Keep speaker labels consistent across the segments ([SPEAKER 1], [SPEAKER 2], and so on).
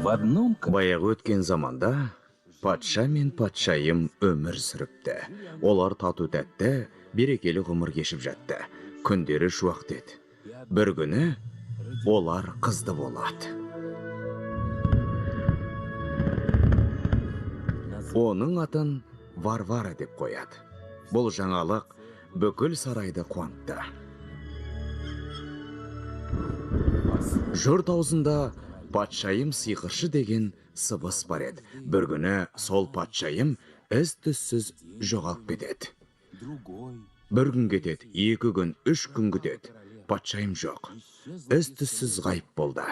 [SPEAKER 1] Баяғы өткен заманда патша мен патшайым өмір сүріпті. Олар тату тәтті, берекелі ғұмыр кешіп жатты. Күндері шуақты еді. Бір күні олар қызды болады. Оның атын Варвара деп қояды. Бұл жаңалық бүкіл сарайды қуантты. Жұрт аузында патшайым сиқыршы деген сыбыс бар еді. Бір күні сол патшайым із-түзсіз жоғалып кетеді. Бір күн кетеді, 2 күн, 3 күн күтеді. Патшайым жоқ. Із-түзсіз ғайып болды.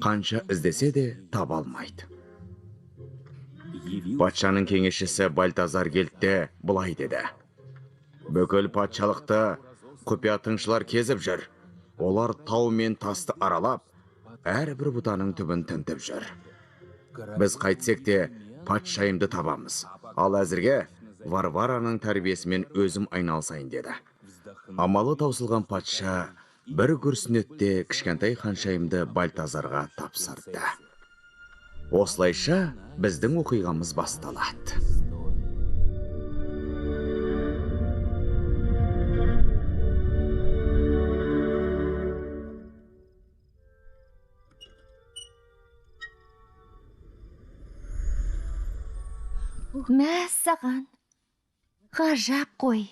[SPEAKER 1] Қанша іздесе де таба алмайды. Патшаның кеңесшісі Бальтазар келді де былай деді. Бүкіл патшалықты құпия тыңшылар кезіп жүр. Олар тау мен тасты аралап, әрбір бұтаның түбін тінтіп жүр. Біз қайтсек те патшайымды табамыз. Ал әзірге Варвараның тәрбиесімен өзім айналысайын деді. Амалы таусылған патша бір күрсінеді де кішкентай ханшайымды Бальтазарға тапсырды. Осылайша біздің оқиғамыз басталады.
[SPEAKER 2] Мәссаған, ғажап қой.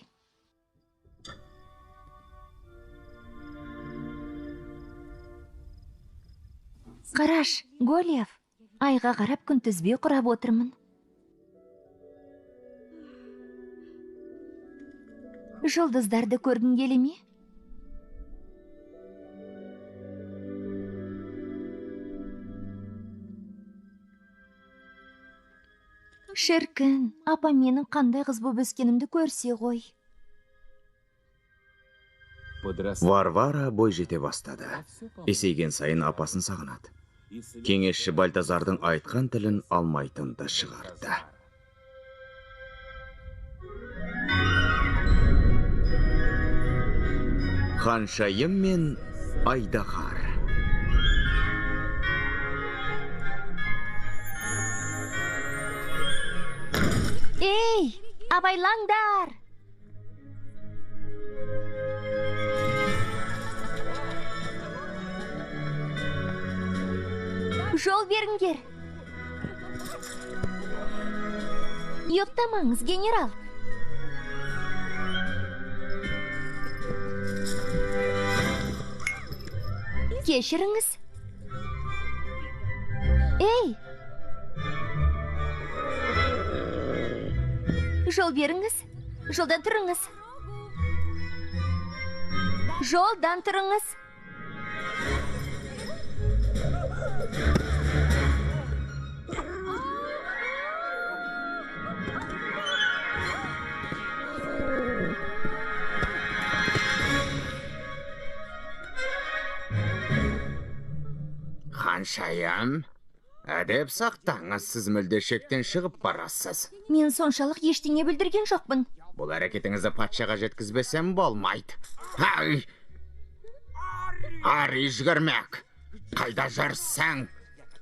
[SPEAKER 2] Қараш, Голиаф, айға қарап күнтізбе құрап отырмын. Жұлдыздарды көргің келе ме? Шіркін, апам менің қандай қыз боп өскенімді көрсе ғой.
[SPEAKER 1] Варвара бой жете бастады. Есейген сайын апасын сағынады. Кеңесші Бальтазардың айтқан тілін алмайтынды шығарды. Ханшайым мен айдаһар.
[SPEAKER 2] Ей, абайлаңдар! Жол беріңдер. Ұйықтамаңыз, генерал. Кешіріңіз. Ей! Жол беріңіз. Жолдан тұрыңыз. Жолдан тұрыңыз.
[SPEAKER 1] Ханшайым, әдеп сақтаңыз, сіз мүлде шектен шығып барасыз.
[SPEAKER 2] Мен соншалық ештеңе бүлдірген жоқпын.
[SPEAKER 1] Бұл әрекетіңізді патшаға жеткізбесем болмайды. Ай! Ари жүгірмек! Қайда жүрсің?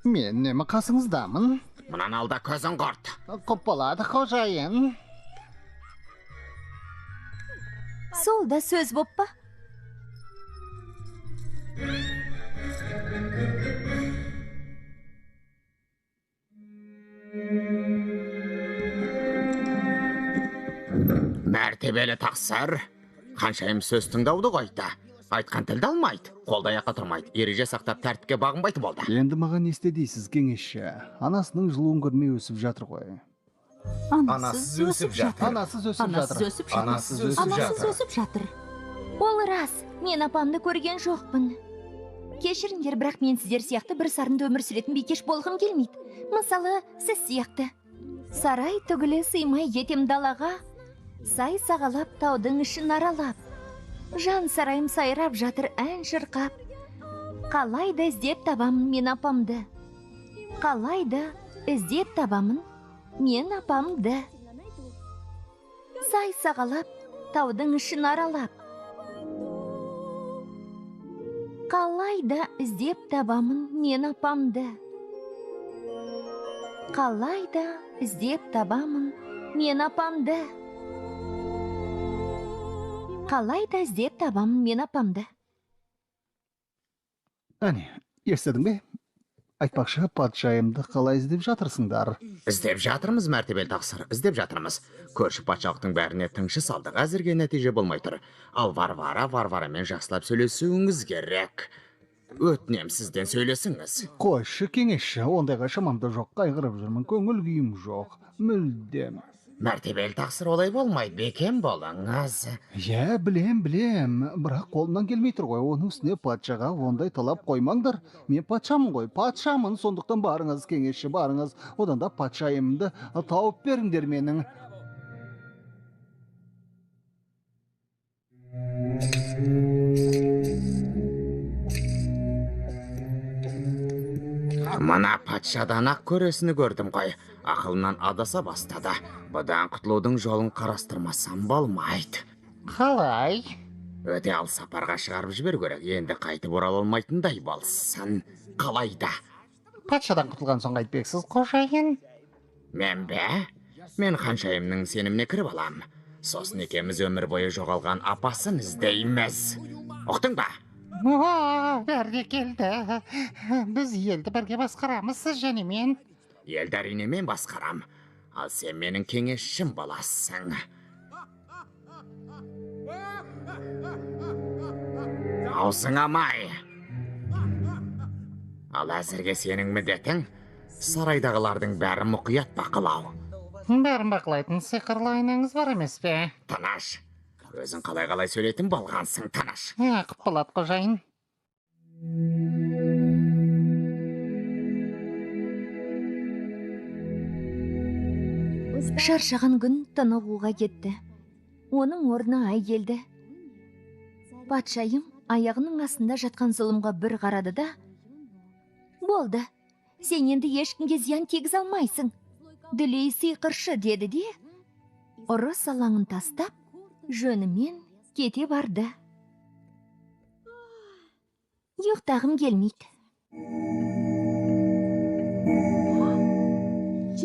[SPEAKER 3] Мен үнемі қасыңыздамын.
[SPEAKER 1] Мұнан алда көзін құрт.
[SPEAKER 3] Құп болады, қожайын.
[SPEAKER 2] Сол да сөз боп па?
[SPEAKER 1] Мәртебелі тақсыр, ханшайым сөз тыңдауды қойды. Айтқан тілді алмайды, қолды аяққа тұрмайды, ереже сақтап тәртіпке бағынбайтын болды.
[SPEAKER 3] Енді маған не істе дейсіз, кеңесші? Анасының жылуын көрмей өсіп жатыр ғой.
[SPEAKER 1] Анасыз өсіп жатыр.
[SPEAKER 3] Анасыз өсіп жатыр.
[SPEAKER 1] Анасыз өсіп
[SPEAKER 4] Анасыз өсіп жатыр.
[SPEAKER 2] Ол рас, мен апамды көрген жоқпын. Кешіріңдер, бірақ мен сіздер сияқты бір сарынды өмір сүретін бикеш болғым келмейді. Мысалы, сіз сияқты. Сарай түгілі сыймай етем далаға, сай сағалап таудың ішін аралап. Жан сарайым сайрап жатыр ән шырқап. Қалай да іздеп табамын мен апамды. Қалай да іздеп табамын мен апамды. Сай сағалап таудың ішін аралап. Қалай да іздеп табамын мен апамды. Қалай да іздеп табамын мен апамды. Қалай да іздеп табамын мен апамды.
[SPEAKER 3] Әне, естідің бе? Айтпақшы, патшайымды қалай іздеп жатырсыңдар?
[SPEAKER 1] Іздеп жатырмыз, мәртебелі тақсыр, іздеп жатырмыз. Көрші патшалықтың бәріне тыңшы салдық, әзірге нәтиже болмай тұр. Ал Варварамен жақсылап сөйлесуіңіз керек. Өтінем, сізден сөйлесіңіз.
[SPEAKER 3] Қойшы, кеңесші, ондайға шамам да жоқ, қайғырып жүрмін, көңіл күйім жоқ, мүлдем.
[SPEAKER 1] Мәртебелі тақсыр, олай болмайды, бекем болыңыз.
[SPEAKER 3] Иә, білем, бірақ қолымнан келмей тұр ғой. Оның үстіне патшаға ондай талап қоймаңдар. Мен патшамын ғой, патшамын, сондықтан барыңыз, кеңесші, барыңыз. Одан да патшайымды тауып беріңдер менің.
[SPEAKER 1] Мына патшадан ақ көресіні көрдім ғой. Ақылынан адаса бастады. Бұдан құтылудың жолын қарастырмасам болмайды.
[SPEAKER 4] Қалай?
[SPEAKER 1] Өте алыс сапарға шығарып жіберу керек. Енді қайтып орала алмайтындай болсын. Қалай да?
[SPEAKER 4] Патшадан құтылған соң қайтпексіз, қожайын.
[SPEAKER 1] Мен бе? Мен ханшайымның сеніміне кіріп алам. Сосын екеуміз өмір бойы жоғалған апасын іздейміз. Ұқтың ба?
[SPEAKER 4] Бәрекелді. Біз елді бірге басқарамыз, сіз және мен.
[SPEAKER 1] Елді әрине мен басқарам. Ал сен менің кеңесшім боласың. Аузыңа май. Ал әзірге сенің міндетің сарайдағылардың бәрін мұқият бақылау.
[SPEAKER 4] Бәрін бақылайтын сиқырлы айнаңыз бар емес пе?
[SPEAKER 1] Тыныш. Өзің қалай-қалай сөйлейтін болғансың, тыныш.
[SPEAKER 4] Құп болады, қожайын.
[SPEAKER 2] Шаршаған күн тынығуға кетті. Оның орнына ай келді. Патшайым аяғының астында жатқан зұлымға бір қарады да, болды, сен енді ешкімге зиян тигізе алмайсың. Дүлей сиқыршы деді де, ұрыс алаңын тастап, жөнімен кете барды. Ұйықтағым келмейді.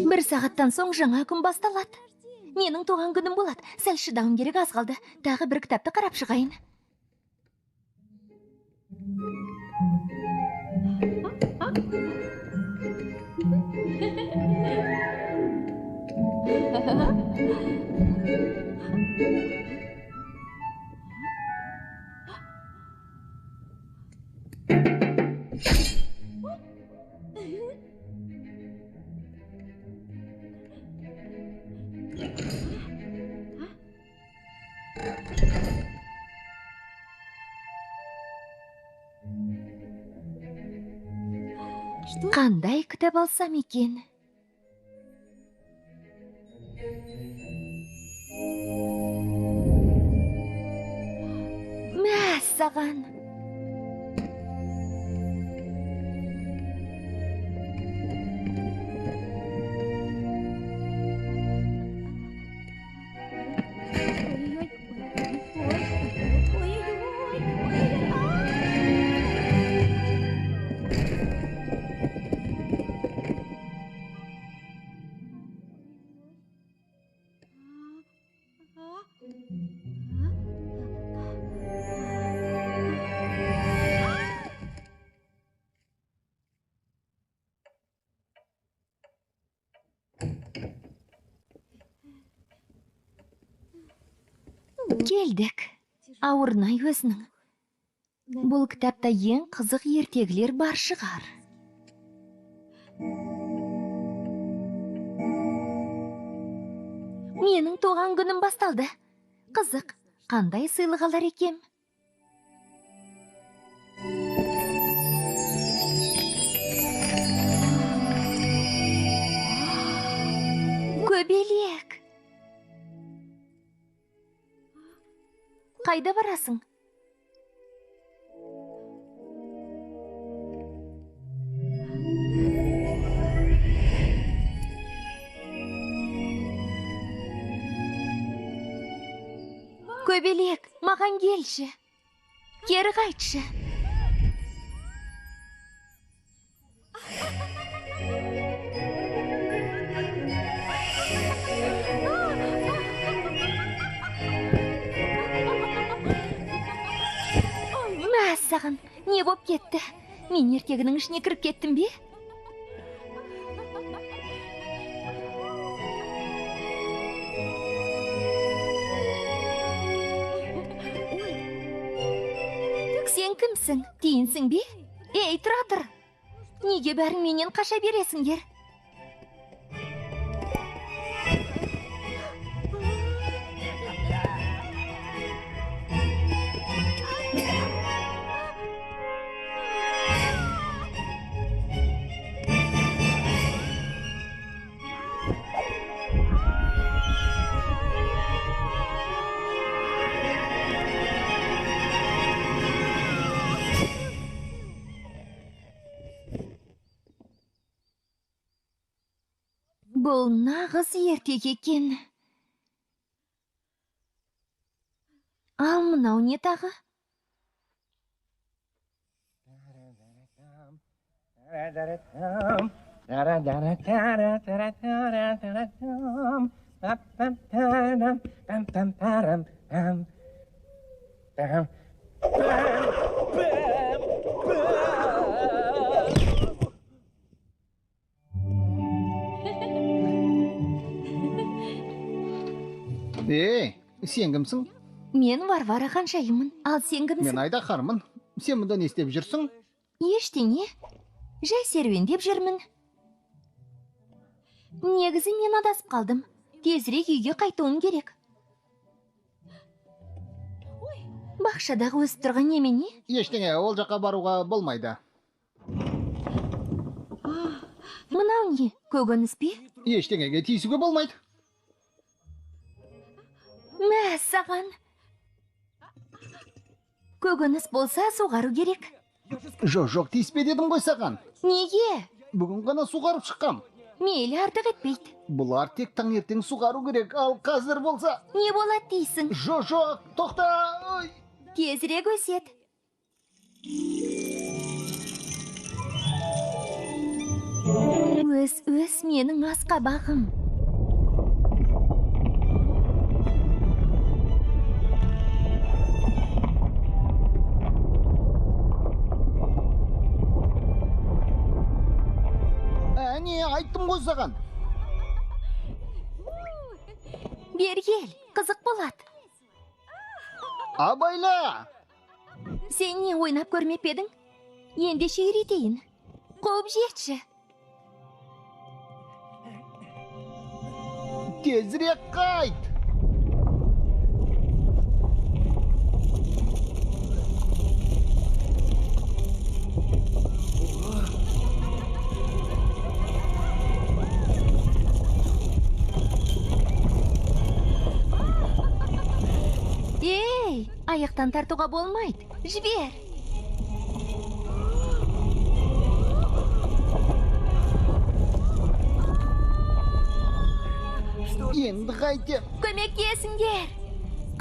[SPEAKER 2] Бір сағаттан соң жаңа күн басталады. Менің туған күнім болады. Сәл шыдауым керек, аз қалды. Тағы бір кітапты қарап шығайын. Қандай кітап алсам екен? Мәссаған! Келдік. Ауырнай өзінің. Бұл кітапта ең қызық ертегілер бар шығар. Менің туған күнім басталды. Қызық, қандай сыйлық алар екем? Көбелек! Қайда барасың? Көбелек, маған келші. Кері қайтшы. саған? Не боп кетті? Мен ертегінің ішіне кіріп кеттім бе? Сен кімсің? Тиінсің бе? Ей, тұра тұр! Неге бәрің менен қаша бересіңдер? Бұл нағыз ертегі екен. Ал мынау не тағы?
[SPEAKER 3] Ей, сен кімсің?
[SPEAKER 2] Мен Варвара ханшайыммын. Ал сен кімсің?
[SPEAKER 3] Мен айдаһармын. Сен мұнда не істеп жүрсің?
[SPEAKER 2] Ештеңе. Жай серуендеп жүрмін. Негізі мен адасып қалдым. Тезірек үйге қайтуым керек. Бақшадағы өсіп тұрған немене?
[SPEAKER 3] Ештеңе, ол жаққа баруға болмайды.
[SPEAKER 2] Мынау не? Көкөніс пе?
[SPEAKER 3] Ештеңеге тиісуге болмайды.
[SPEAKER 2] Мә, саған. Көкөніс болса суғару керек.
[SPEAKER 3] Жоқ, жоқ, тиіспе дедім ғой саған.
[SPEAKER 2] Неге?
[SPEAKER 3] Бүгін ғана суғарып шыққам.
[SPEAKER 2] Мейлі, артық етпейді.
[SPEAKER 3] Бұлар тек таңертең суғару керек, ал қазір болса...
[SPEAKER 2] Не болады дейсің?
[SPEAKER 3] Жоқ, жоқ, тоқта! Ой.
[SPEAKER 2] Тезірек өседі. Өс, өс менің асқабағым.
[SPEAKER 3] Әне, айттым ғой саған.
[SPEAKER 2] Бері кел, қызық болады.
[SPEAKER 3] Абайла!
[SPEAKER 2] Сен не ойнап көрмеп едің? Ендеше үйретейін. Қуып жетші.
[SPEAKER 3] Тезірек қайт!
[SPEAKER 2] Ей, аяқтан тартуға болмайды. Жібер.
[SPEAKER 3] Енді қайтем?
[SPEAKER 2] Көмектесіңдер!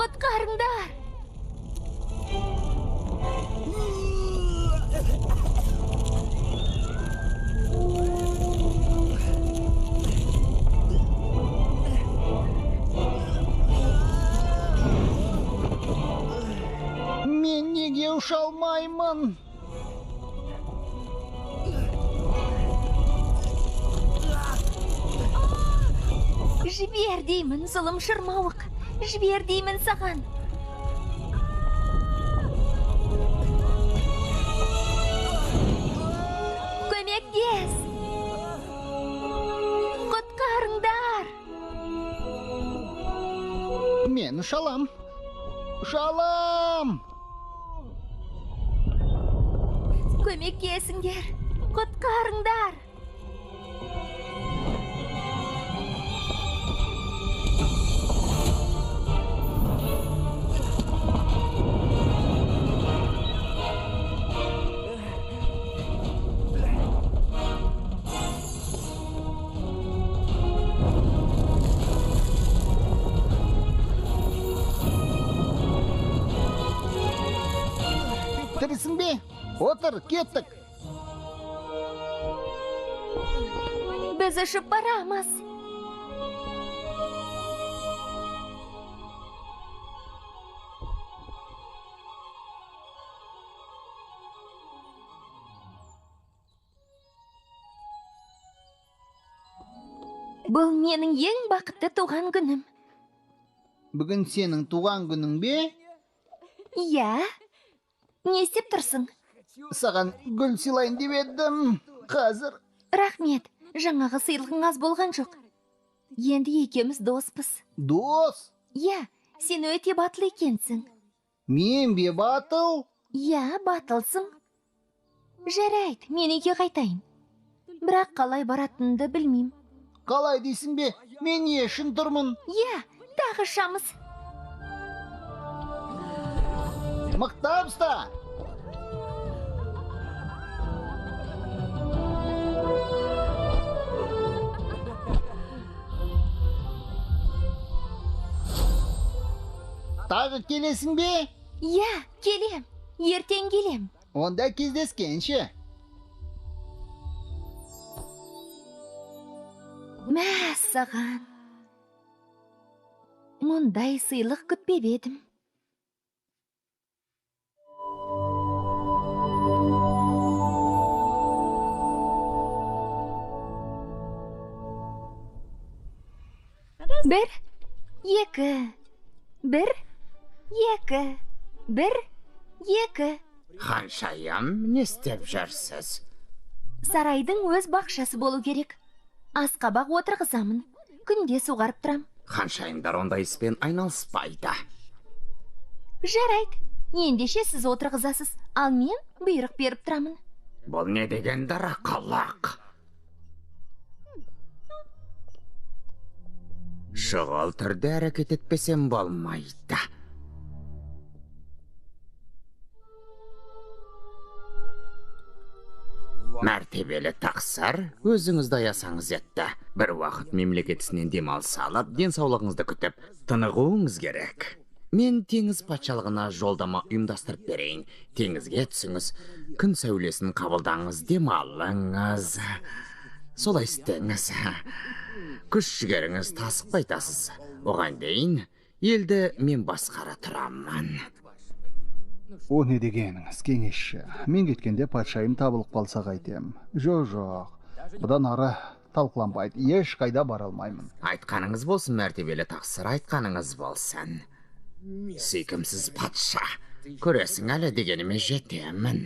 [SPEAKER 2] Құтқарыңдар!
[SPEAKER 3] Мен неге ұша алмаймын?
[SPEAKER 2] Жібер деймін, зұлым шырмауық. Жібер деймін саған. Көмектес! Құтқарыңдар!
[SPEAKER 3] Мен ұша алам. Ұша алам!
[SPEAKER 2] Көмектесіңдер! Құтқарыңдар!
[SPEAKER 3] Тірісің бе? Отыр, кеттік.
[SPEAKER 2] Біз ұшып барамыз. Бұл менің ең бақытты туған күнім.
[SPEAKER 5] Бүгін сенің туған күнің бе?
[SPEAKER 2] Иә. Не істеп тұрсың?
[SPEAKER 5] Саған гүл сыйлайын деп едім. Қазір.
[SPEAKER 2] Рахмет. Жаңағы сыйлығың аз болған жоқ. Енді екеуміз доспыз.
[SPEAKER 5] Дос?
[SPEAKER 2] Иә, сен өте батыл екенсің.
[SPEAKER 5] Мен бе батыл?
[SPEAKER 2] Иә, батылсың. Жарайды, мен үйге қайтайын. Бірақ қалай баратынымды білмеймін.
[SPEAKER 5] Қалай дейсің бе? Мен не үшін тұрмын?
[SPEAKER 2] Иә, тағы ұшамыз.
[SPEAKER 5] Мықтап ұста! Тағы келесің бе?
[SPEAKER 2] Иә, келем. Ертең келем.
[SPEAKER 5] Онда кездескенше.
[SPEAKER 2] Мәссаған. Мұндай сыйлық күтпеп едім. Бір, екі, бір, екі, бір, екі.
[SPEAKER 1] Ханшайым, не істеп жүрсіз?
[SPEAKER 2] Сарайдың өз бақшасы болу керек. Асқабақ отырғызамын. Күнде суғарып тұрам.
[SPEAKER 1] Ханшайымдар ондай іспен айналыспайды.
[SPEAKER 2] Жарайды. Ендеше сіз отырғызасыз, ал мен бұйрық беріп тұрамын.
[SPEAKER 1] Бұл не деген дарақылық? Шұғыл түрде әрекет етпесем болмайды. Мәртебелі тақсыр, өзіңізді аясаңыз етті. Бір уақыт мемлекет ісінен демалыс алып, денсаулығыңызды күтіп, тынығуыңыз керек. Мен теңіз патшалығына жолдама ұйымдастырып берейін. Теңізге түсіңіз, күн сәулесін қабылдаңыз, демалыңыз. Солай істеңіз. Күш жігеріңіз тасып қайтасыз. Оған дейін елді мен басқара тұрамын.
[SPEAKER 3] О не дегеніңіз, кеңесші? Мен кеткенде патшайым табылып қалса қайтем. Жоқ, бұдан ары талқыланбайды. Ешқайда бара алмаймын.
[SPEAKER 1] Айтқаныңыз болсын, мәртебелі тақсыр, айтқаныңыз болсын. Сүйкімсіз патша, көресің әлі дегеніме жетемін.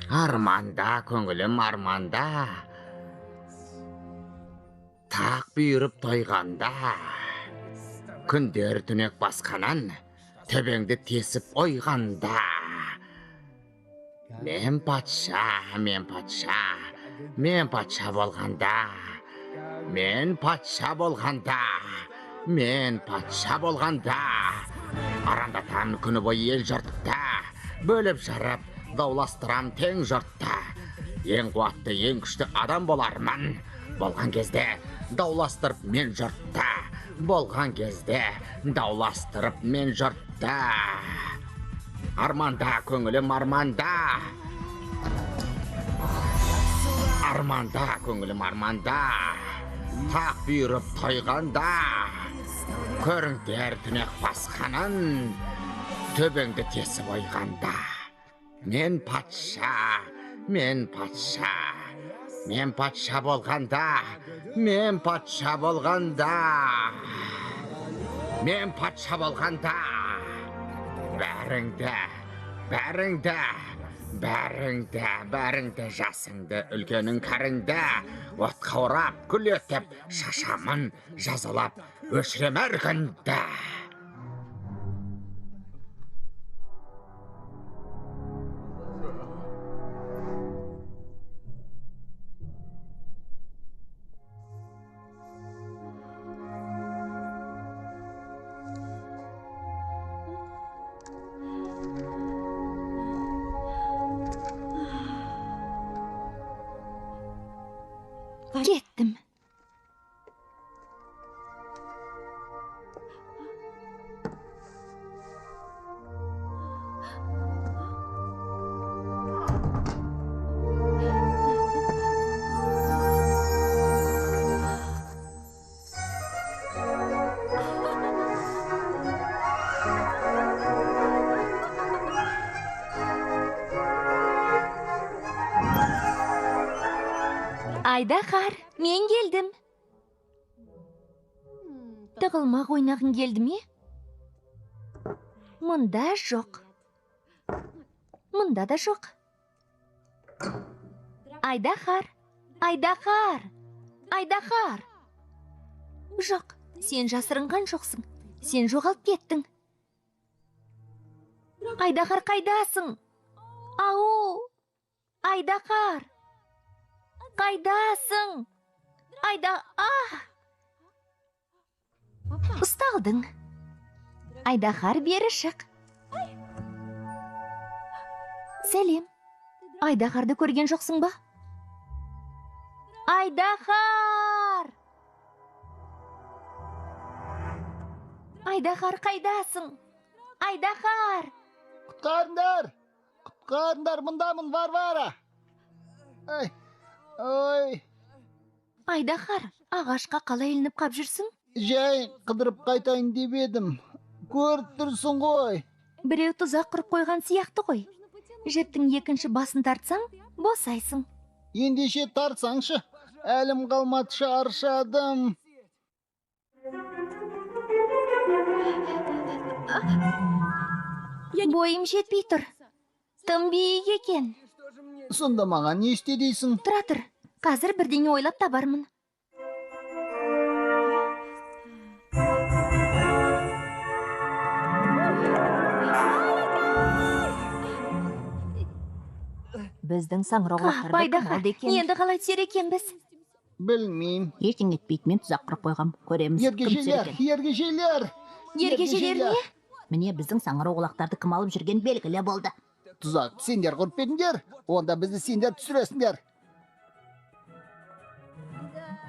[SPEAKER 1] Арманда, көңілім арманда. Тақ бұйырып тойғанда. Күндер түнек басқанан, төбеңді тесіп ойғанда. Мен патша, мен патша, мен патша болғанда. Мен патша болғанда, мен патша болғанда. Арандатам күні бойы ел жұртты, бөліп жарып, дауластырам тең жұртты. Ең қуатты, ең күшті адам болармын. Болған кезде дауластырып мен жұртты. Болған кезде дауластырып мен жұртты. Арманда, көңілім арманда. Арманда, көңілім арманда. Тақ бұйырып тойғанда. Көріңдер түнек басқанын, төбеңді тесіп ойғанда. Мен патша, мен патша. Мен патша болғанда, мен патша болғанда. Мен патша болғанда. Бәріңді, бәріңді, бәріңді, бәріңді, жасыңды, үлкенің кәріңді отқа орап, күл етіп, шашамын, жазалап, өшірем әр күнді.
[SPEAKER 2] Кеттім. Айдаһар, мен келдім. Тығылмақ ойнағың келді ме? Мұнда жоқ. Мұнда да жоқ. Айдаһар, айдаһар, айдаһар. Жоқ, сен жасырынған жоқсың. Сен жоғалып кеттің. Айдаһар, қайдасың? Ау! Айдаһар! Қайдасың? Айда... А! Ұсталдың. Айдаһар, бері шық. Сәлем. Айдаһарды көрген жоқсың ба? Айдаһар! Айдаһар, қайдасың? Айдаһар!
[SPEAKER 5] Құтқарыңдар! Құтқарыңдар, мұндамын, Варвара! Ай, ой!
[SPEAKER 2] Айдаһар, ағашқа қалай ілініп қап жүрсің?
[SPEAKER 5] Жай қыдырып қайтайын деп едім. Көріп тұрсың ғой.
[SPEAKER 2] Біреу тұзақ құрып қойған сияқты ғой. Жіптің екінші басын тартсаң, босайсың.
[SPEAKER 5] Ендеше тартсаңшы, әлім қалмады, шаршадым.
[SPEAKER 2] Бойым жетпей тұр. Тым биік екен.
[SPEAKER 5] Сонда маған не істе дейсің?
[SPEAKER 2] Тұра тұр, қазір бірдеңе ойлап табармын.
[SPEAKER 6] Біздің саңырауқұлақтарды кім
[SPEAKER 2] Айдаһар,
[SPEAKER 6] алды екен?
[SPEAKER 2] енді қалай түсер екенбіз?
[SPEAKER 5] Білмеймін.
[SPEAKER 6] Ештеңе етпейді, мен тұзақ құрып қойғам. Көреміз, кім түсер
[SPEAKER 5] Ергежейлер,
[SPEAKER 6] екен.
[SPEAKER 5] ергежейлер!
[SPEAKER 2] Ергежейлер не?
[SPEAKER 6] Міне, біздің саңырауқұлақтарды кім алып жүрген белгілі болды.
[SPEAKER 5] Тұзақты сендер құрып едіңдер, онда бізді сендер түсіресіңдер.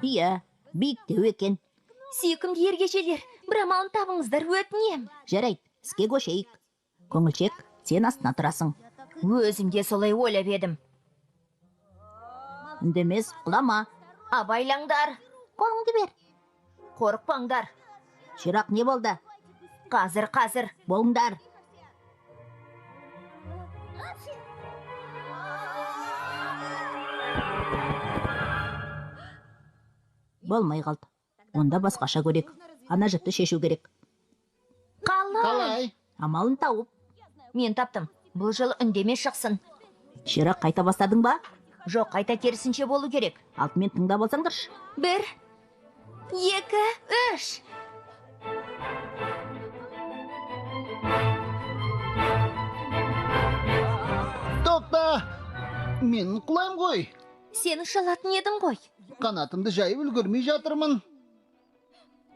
[SPEAKER 6] Иә, биіктеу екен.
[SPEAKER 2] Сүйкімді ергежейлер, бір амалын табыңыздар, өтінем.
[SPEAKER 6] Жарайды, іске көшейік. Көңілшек, сен астына тұрасың.
[SPEAKER 2] Өзім де солай ойлап едім.
[SPEAKER 6] Үндемес, құлама.
[SPEAKER 2] Абайлаңдар,
[SPEAKER 6] Қолыңды бер.
[SPEAKER 2] қорықпаңдар.
[SPEAKER 6] Ширақ, не болды?
[SPEAKER 2] Қазір, қазір.
[SPEAKER 6] Болыңдар. Болмай қалды. Онда басқаша көрейік. Ана жіпті шешу керек.
[SPEAKER 2] Қалай?
[SPEAKER 5] Қалай?
[SPEAKER 6] Амалын тауып.
[SPEAKER 2] Мен таптым. Бұл жолы үндеме шықсын.
[SPEAKER 6] Ширақ, қайта бастадың ба?
[SPEAKER 2] Жоқ, қайта керісінше болу керек.
[SPEAKER 6] Алдымен тыңдап алсаңдаршы.
[SPEAKER 2] 1, 2, 3.
[SPEAKER 5] Тоқта! Мен құлаймын ғой.
[SPEAKER 2] Сен ұша алатын едің ғой.
[SPEAKER 5] Қанатымды жайып үлгермей жатырмын.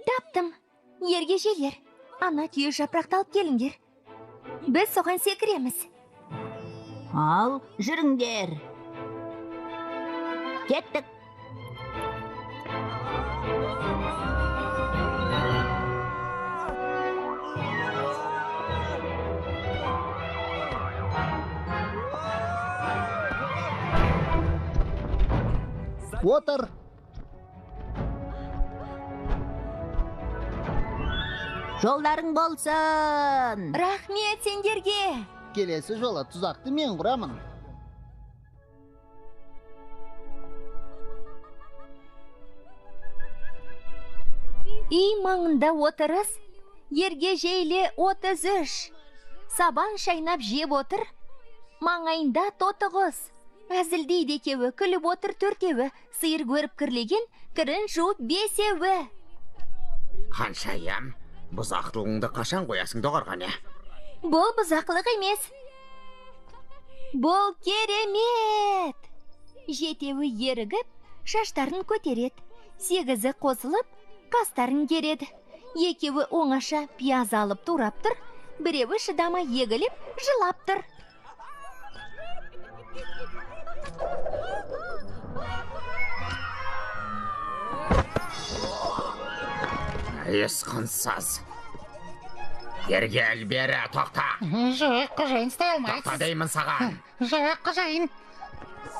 [SPEAKER 2] Таптым. Ергежейлер, ана түйе жапырақты алып келіңдер. Біз соған секіреміз.
[SPEAKER 6] Ал, жүріңдер. Кеттік.
[SPEAKER 5] Отыр.
[SPEAKER 6] Жолдарың болсын.
[SPEAKER 2] Рахмет сендерге.
[SPEAKER 5] Келесі жолы тұзақты мен құрамын.
[SPEAKER 2] Үй маңында отырыс, ергежейлі 33. Сабан шайнап жеп отыр, маңайында тотығыз. Әзілдейді екеуі, күліп отыр төртеуі, сиыр көріп кірлеген, кірін жуып бесеуі.
[SPEAKER 1] Ханшайым, бұзақылығыңды қашан қоясың доғарғане?
[SPEAKER 2] Бұл бұзақылық емес. Бұл керемет! Жетеуі ерігіп, шаштарын көтереді. 8-і қосылып, қастарын кереді. Екеуі оңаша пияз алып турап тұр, біреуі шыдамай егіліп, жылап тұр.
[SPEAKER 1] Есқынсыз. Ергел бері, тоқта.
[SPEAKER 4] Жоқ, қожайын, ұстай алмайсыз.
[SPEAKER 1] Тоқта деймін саған.
[SPEAKER 4] Жоқ, қожайын.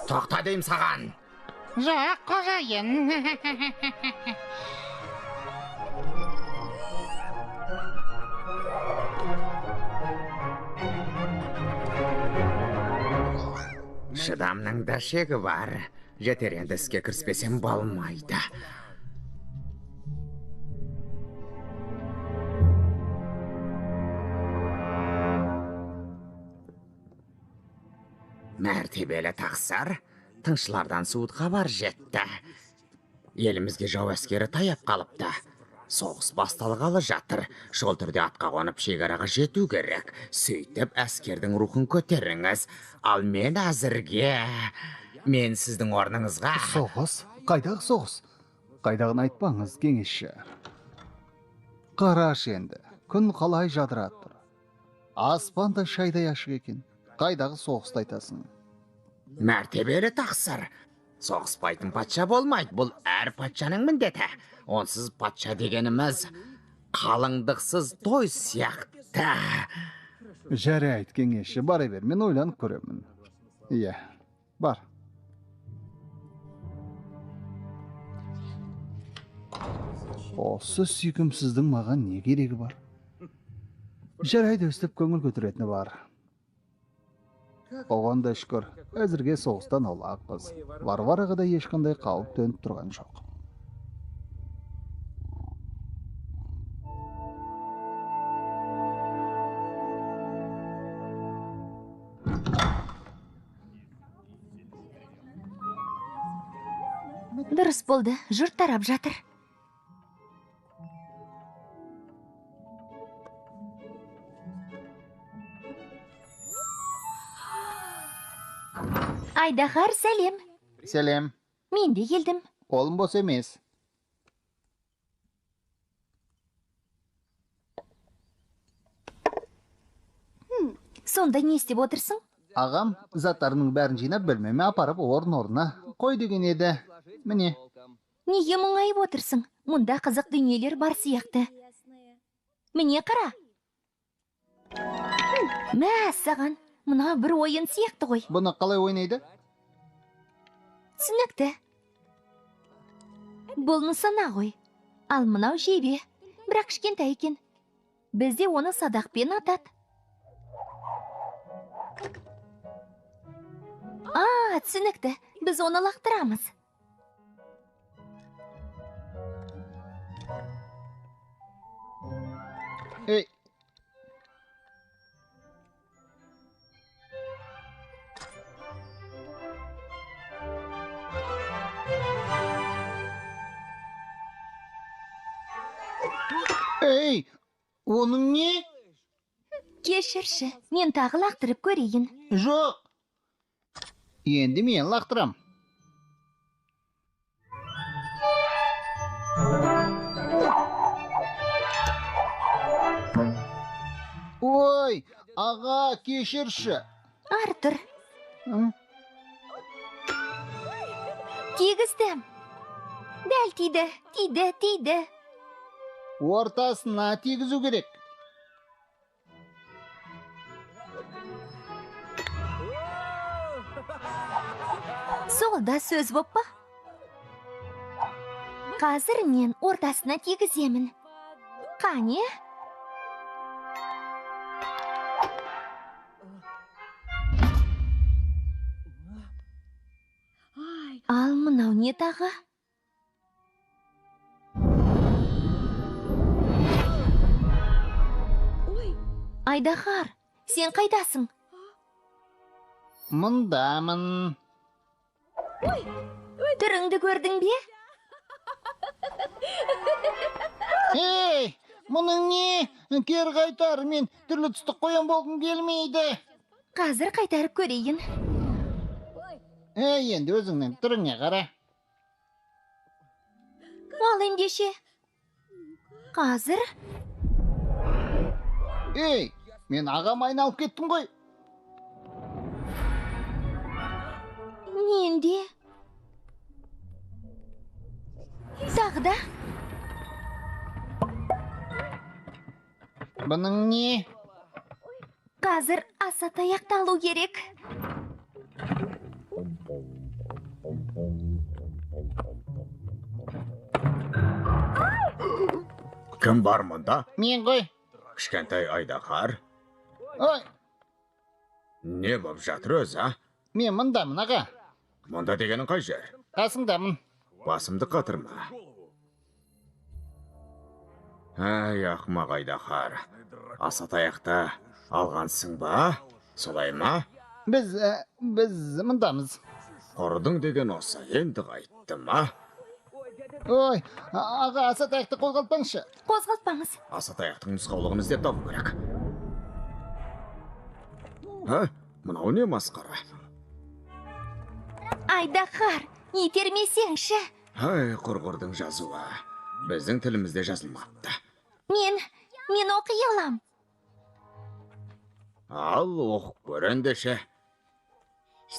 [SPEAKER 1] Тоқта деймін саған.
[SPEAKER 4] Жоқ, қожайын.
[SPEAKER 1] Шыдамның да шегі бар. Жетер енді, іске кіріспесем болмайды. Мәртебелі тақсыр, тыңшылардан суыт хабар жетті. Елімізге жау әскері таяп қалыпты. Соғыс басталғалы жатыр. Шұғыл түрде атқа қонып шекараға жету керек. Сөйтіп әскердің рухын көтеріңіз. Ал мен әзірге... Мен сіздің орныңызға...
[SPEAKER 3] Соғыс? Қайдағы соғыс? Қайдағын айтпаңыз, кеңесші. Қарашы енді, күн қалай жадырап тұр. Аспан да шайдай ашық екен. Қайдағы соғысты айтасың?
[SPEAKER 1] Мәртебелі тақсыр, соғыспайтын патша болмайды. Бұл әр патшаның міндеті. Онсыз патша дегеніміз қалыңдықсыз той сияқты.
[SPEAKER 3] Жарайды, кеңесші, бара бер, мен ойланып көремін. Иә, бар. Осы сүйкімсіздің маған не керегі бар? Жарайды, өстіп көңіл көтеретіні бар. Оған да шүкір, әзірге соғыстан аулақпыз. Варвараға да ешқандай қауіп төніп тұрған жоқ.
[SPEAKER 2] Дұрыс болды, жұрт тарап жатыр. Айдаһар, сәлем.
[SPEAKER 5] Сәлем.
[SPEAKER 2] Мен де келдім.
[SPEAKER 5] Қолым бос емес.
[SPEAKER 2] Сонда не істеп отырсың?
[SPEAKER 5] Ағам заттарының бәрін жинап бөлмеме апарып орын-орнына қой деген еді. Міне.
[SPEAKER 2] Неге мұңайып отырсың? Мұнда қызық дүниелер бар сияқты. Міне қара. Мәссаған, мына бір ойын сияқты ғой.
[SPEAKER 5] Бұны қалай ойнайды?
[SPEAKER 2] Түсінікті. Бұл нысана ғой. Ал мынау жебе. Бірақ кішкентай екен. Бізде оны садақпен атады. А, түсінікті. Біз оны лақтырамыз.
[SPEAKER 5] Ей. Ей, оның не?
[SPEAKER 2] Кешірші, мен тағы лақтырып көрейін.
[SPEAKER 5] Жоқ. Енді мен лақтырам. Ой, аға, кешірші.
[SPEAKER 2] Артур. Тигіздім. Дәл тиді, тиді, тиді.
[SPEAKER 5] Ортасына тигізу керек.
[SPEAKER 2] Сол да сөз боп па? Қазір мен ортасына тигіземін. Қане? Ал мынау не тағы? Айдаһар, сен қайдасың?
[SPEAKER 5] Мұндамын.
[SPEAKER 2] Түріңді көрдің бе?
[SPEAKER 5] Ей, мұның не? Кері қайтар, мен түрлі түсті қоян болғым келмейді.
[SPEAKER 2] Қазір қайтарып көрейін.
[SPEAKER 5] Ей, енді өзіңнің түріңе қара.
[SPEAKER 2] Ал ендеше. Қазір.
[SPEAKER 5] Ей, мен ағам айналып кеттім ғой.
[SPEAKER 2] Мен де. Тағы да.
[SPEAKER 5] Бұның не?
[SPEAKER 2] Қазір аса таяқты алу керек.
[SPEAKER 1] Кім бар мұнда?
[SPEAKER 5] Мен ғой.
[SPEAKER 1] Кішкентай айдаһар.
[SPEAKER 5] Ой.
[SPEAKER 1] Не боп жатыр өзі, а?
[SPEAKER 5] Мен мұндамын, аға.
[SPEAKER 1] Мұнда дегенің қай жер?
[SPEAKER 5] Қасыңдамын.
[SPEAKER 1] Басымды қатырма. Әй, ақымақ айдаһар. Аса таяқты алғансың ба? Солай ма?
[SPEAKER 5] Біз, біз мындамыз.
[SPEAKER 1] Құрдың деген осы, енді қайтты ма?
[SPEAKER 5] Ой, аға, аса таяқты қозғалтпаңызшы.
[SPEAKER 2] Қозғалтпаңыз.
[SPEAKER 1] Аса таяқтың нұсқаулығын іздеп табу керек. Ха? Мынау не масқара?
[SPEAKER 2] Айдаһар, итермесеңші.
[SPEAKER 1] Әй, құрғырдың жазуы. Біздің тілімізде жазылмапты.
[SPEAKER 2] Мен оқи алам.
[SPEAKER 1] Ал, оқып көр ендеше.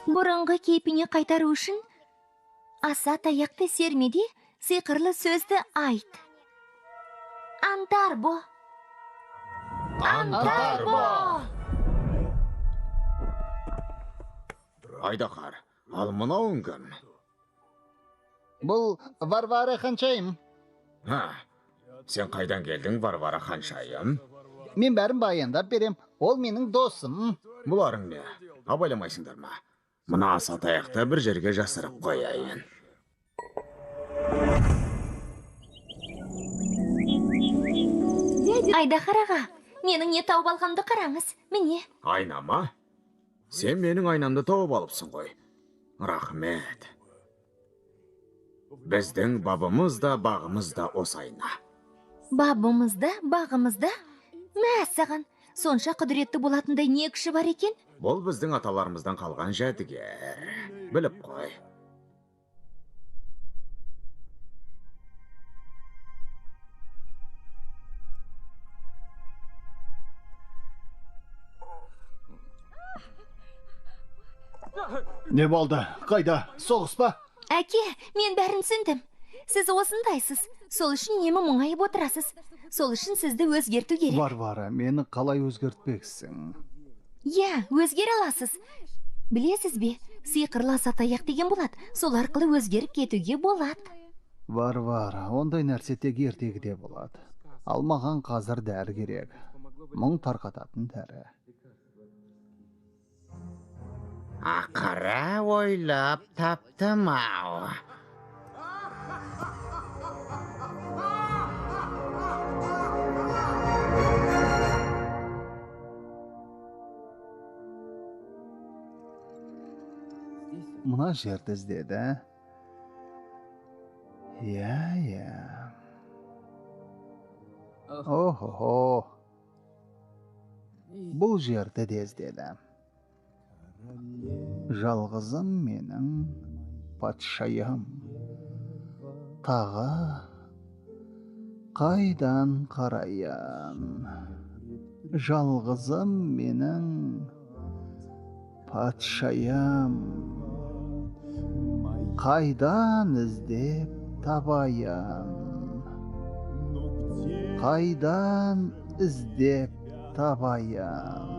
[SPEAKER 2] Бұрынғы кейпіне қайтару үшін аса таяқты сермеде сиқырлы сөзді айт. Антарбо.
[SPEAKER 1] Антарбо! Айдаһар, ал мынауың кім?
[SPEAKER 5] Бұл Варвара ханшайым.
[SPEAKER 1] Ха, сен қайдан келдің, Варвара ханшайым?
[SPEAKER 5] Мен бәрін баяндап берем. Ол менің досым.
[SPEAKER 1] Бұларың не? Абайламайсыңдар ма? Мына аса таяқты бір жерге жасырып қояйын.
[SPEAKER 2] Айдаһар аға, менің не тауып алғанымды қараңыз. Міне.
[SPEAKER 1] Айна ма? Сен менің айнамды тауып алыпсың ғой. Рахмет. Біздің бабымыз да, бағымыз да осы айна.
[SPEAKER 2] Бабымызда, бағымызда. Мәссаған, сонша құдіретті болатындай не күші бар екен?
[SPEAKER 1] Бұл біздің аталарымыздан қалған жәдігер. Біліп қой.
[SPEAKER 3] Не болды? Қайда? Соғыс па?
[SPEAKER 2] Әке, мен бәрін түсіндім. Сіз осындайсыз. Сол үшін үнемі мұңайып отырасыз. Сол үшін сізді өзгерту керек.
[SPEAKER 3] Варвара, мені қалай өзгертпексің?
[SPEAKER 2] Иә, өзгере аласыз. Білесіз бе, сиқырлы аса таяқ деген болады. Сол арқылы өзгеріп кетуге болады.
[SPEAKER 3] Варвара, ондай нәрсе тек ертегіде болады. Ал маған қазір дәрі керек. Мұң тарқататын дәрі.
[SPEAKER 7] Ақыры ойлап таптым ау.
[SPEAKER 3] Мына жерді іздеді. Иә, иә. Охо. Бұл жерді де іздеді. Жалғызым менің патшайым. Тағы қайдан қарайын? Жалғызым менің патшайым. Қайдан іздеп табайын? Қайдан іздеп табайын?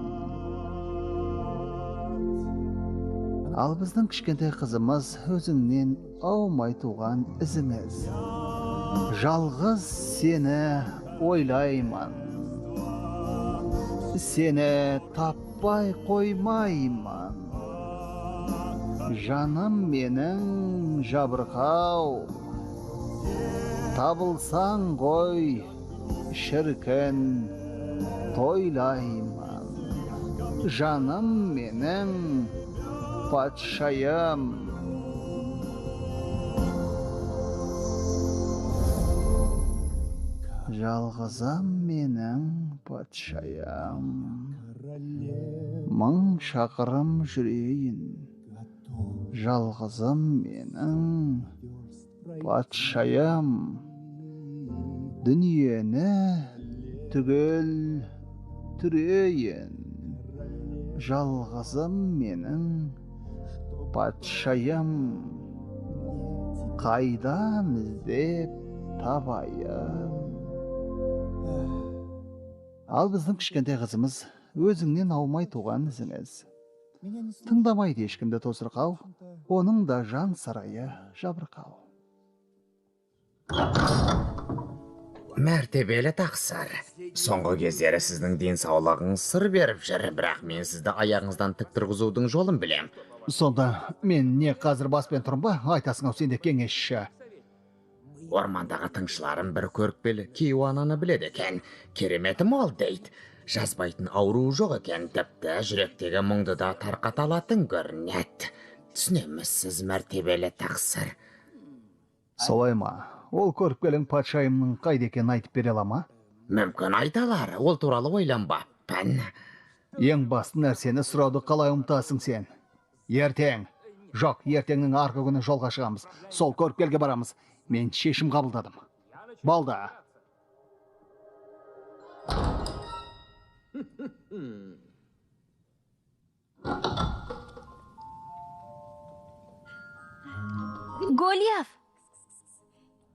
[SPEAKER 3] Ал біздің кішкентай қызымыз өзіңнен аумай туған ізіңіз. Жалғыз сені ойлаймын. Сені таппай қоймаймын. Жаным менің жабырқау. Табылсаң ғой, шіркін тойлаймын. Жаным менің патшайым. Жалғызым менің патшайым. 1000 шақырым жүрейін. Жалғызым менің патшайым. Дүниені түгел түрейін. Жалғызым менің патшайым. Қайдан іздеп табайын? Ал біздің кішкентай қызымыз өзіңнен аумай туған ізіңіз. Тыңдамайды ешкімді тосырқау, оның да жан сарайы жабырқау.
[SPEAKER 7] Мәртебелі тақсыр, соңғы кездері сіздің денсаулығыңыз сыр беріп жүр, бірақ мен сізді аяғыңыздан тік тұрғызудың жолын білем.
[SPEAKER 3] Сонда мен не қазір баспен тұрмын ба? Айтасың ау сен де, кеңесші.
[SPEAKER 7] Ормандағы тыңшыларым бір көріпкел кейуананы біледі екен. Кереметі мол дейді. Жазбайтын ауруы жоқ екен, тіпті жүректегі мұңды да тарқата алатын көрінеді. Түсінемісіз, мәртебелі тақсыр?
[SPEAKER 3] Солай ма? Ол көріпкелің патшайымның қайда екенін айтып бере ала ма?
[SPEAKER 7] Мүмкін айта алар, ол туралы ойланбаппын.
[SPEAKER 3] Ең басты нәрсені сұрауды қалай ұмытасың сен? Ертең, жоқ, ертеңнің арғы күні жолға шығамыз. Сол көріпкелге барамыз. Мен шешім қабылдадым. Болды.
[SPEAKER 2] Голиаф!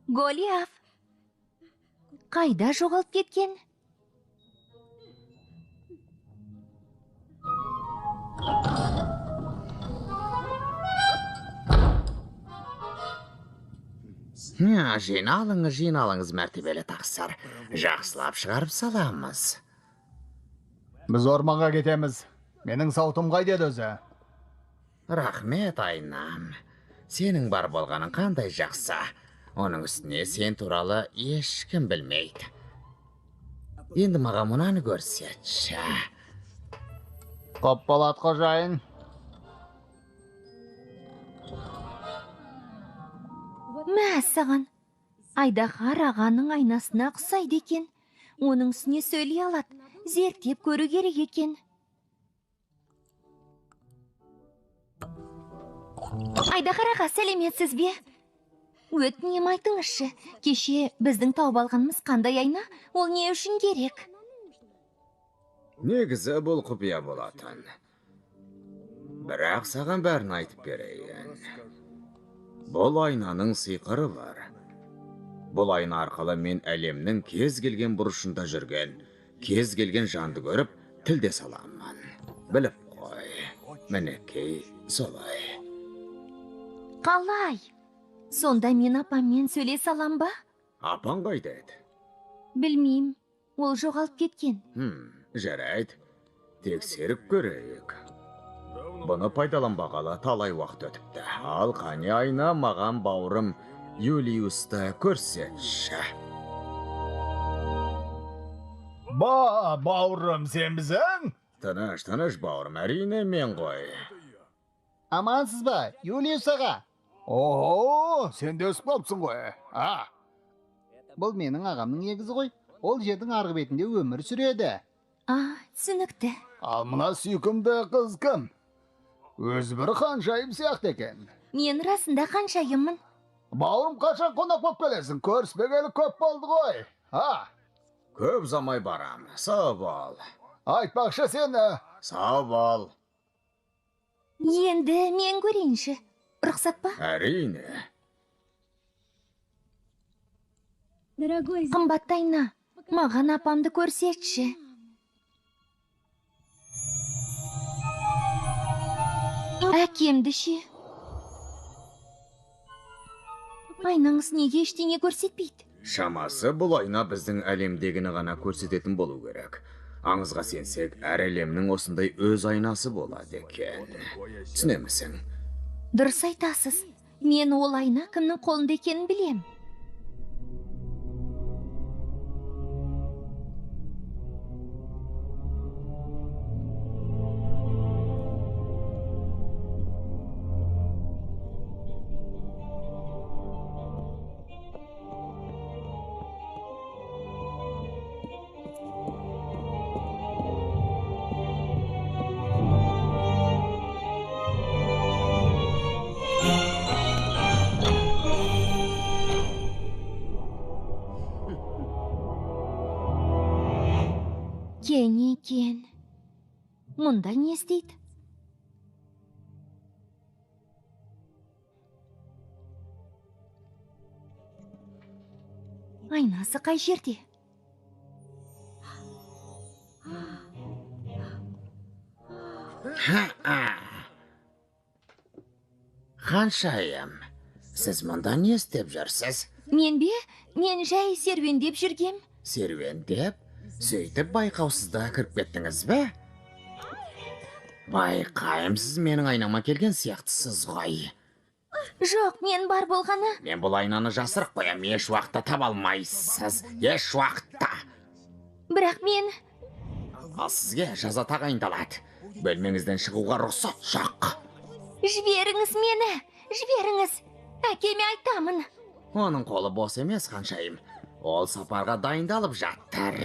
[SPEAKER 2] Голиаф! Қайда жоғалып кеткен?
[SPEAKER 7] Жиналыңыз, жиналыңыз, мәртебелі тақсыр. Жақсылап шығарып саламыз.
[SPEAKER 3] Біз орманға кетеміз. Менің сауытым қайда еді өзі?
[SPEAKER 7] Рахмет, айнам. Сенің бар болғаның қандай жақсы. Оның үстіне сен туралы ешкім білмейді. Енді маған мынаны көрсетші.
[SPEAKER 5] Құп болады, қожайын.
[SPEAKER 2] Мәссаған, айдаһар ағаның айнасына ұқсайды екен. Оның үстіне сөйлей алады. Зерттеп көру керек екен. Айдаһар аға, сәлеметсіз бе? Өтінем, айтыңызшы, кеше біздің тауып алғанымыз қандай айна? Ол не үшін керек?
[SPEAKER 1] Негізі бұл құпия болатын. Бірақ саған бәрін айтып берейін. Бұл айнаның сиқыры бар. Бұл айна арқылы мен әлемнің кез келген бұрышында жүрген, кез келген жанды көріп, тілдесе аламын. Біліп қой, мінекей солай.
[SPEAKER 2] Қалай? Сонда мен апаммен сөйлесе алам ба?
[SPEAKER 1] Апаң қайда еді?
[SPEAKER 2] Білмеймін, ол жоғалып кеткен.
[SPEAKER 1] Жарайды, тексеріп көрейік. Бұны пайдаланбағалы талай уақыт өтіпті. Ал қане айна, маған бауырым Юлиусты көрсетші.
[SPEAKER 3] Ба, бауырым, сенбісің?
[SPEAKER 1] Тыныш, тыныш, бауырым, әрине мен ғой.
[SPEAKER 5] Амансыз ба, Юлиус аға?
[SPEAKER 3] Ого, сен де өсіп қалыпсың ғой. А?
[SPEAKER 5] Бұл менің ағамның егізі ғой. Ол жердің арғы бетінде өмір сүреді.
[SPEAKER 2] А, түсінікті.
[SPEAKER 3] Ал мына сүйкімді қыз кім? Өзі бір ханшайым сияқты екен.
[SPEAKER 2] Мен расында ханшайыммын.
[SPEAKER 3] Бауырым, қашан қонақ болып келесің? Көріспегелі көп болды ғой. А?
[SPEAKER 1] Көп ұзамай барам. Сау бол.
[SPEAKER 3] Айтпақшы сені.
[SPEAKER 1] Сау бол.
[SPEAKER 2] Енді мен көрейінші. Рұқсат па?
[SPEAKER 1] Әрине.
[SPEAKER 2] Қымбатты айна, маған апамды көрсетші. Әкемді ше? Айнаңыз неге ештеңе көрсетпейді?
[SPEAKER 1] Шамасы бұл айна біздің әлемдегіні ғана көрсететін болу керек. Аңызға сенсек, әр әлемнің осындай өз айнасы болады екен. Түсінемісің?
[SPEAKER 2] Дұрыс айтасыз. Мен ол айна кімнің қолында екенін білем. Кен екен. Мұнда не істейді? Айнасы қай жерде?
[SPEAKER 7] Ханшайым, сіз мұнда не істеп жүрсіз?
[SPEAKER 2] Мен бе? Мен жай серуендеп жүргем.
[SPEAKER 7] Серуендеп? Сөйтіп байқаусызда кіріп кеттіңіз бе? Байқайым, сіз менің айнама келген сияқтысыз ғой.
[SPEAKER 2] Жоқ, мен бар болғаны.
[SPEAKER 7] Мен бұл айнаны жасырып қоям, еш уақытта таба алмайсыз, еш уақытта.
[SPEAKER 2] Бірақ мен...
[SPEAKER 7] Ал сізге жаза тағайындалады. Бөлмеңізден шығуға рұқсат жоқ.
[SPEAKER 2] Жіберіңіз мені, жіберіңіз. Әкеме айтамын.
[SPEAKER 7] Оның қолы бос емес, ханшайым. Ол сапарға дайындалып жатыр.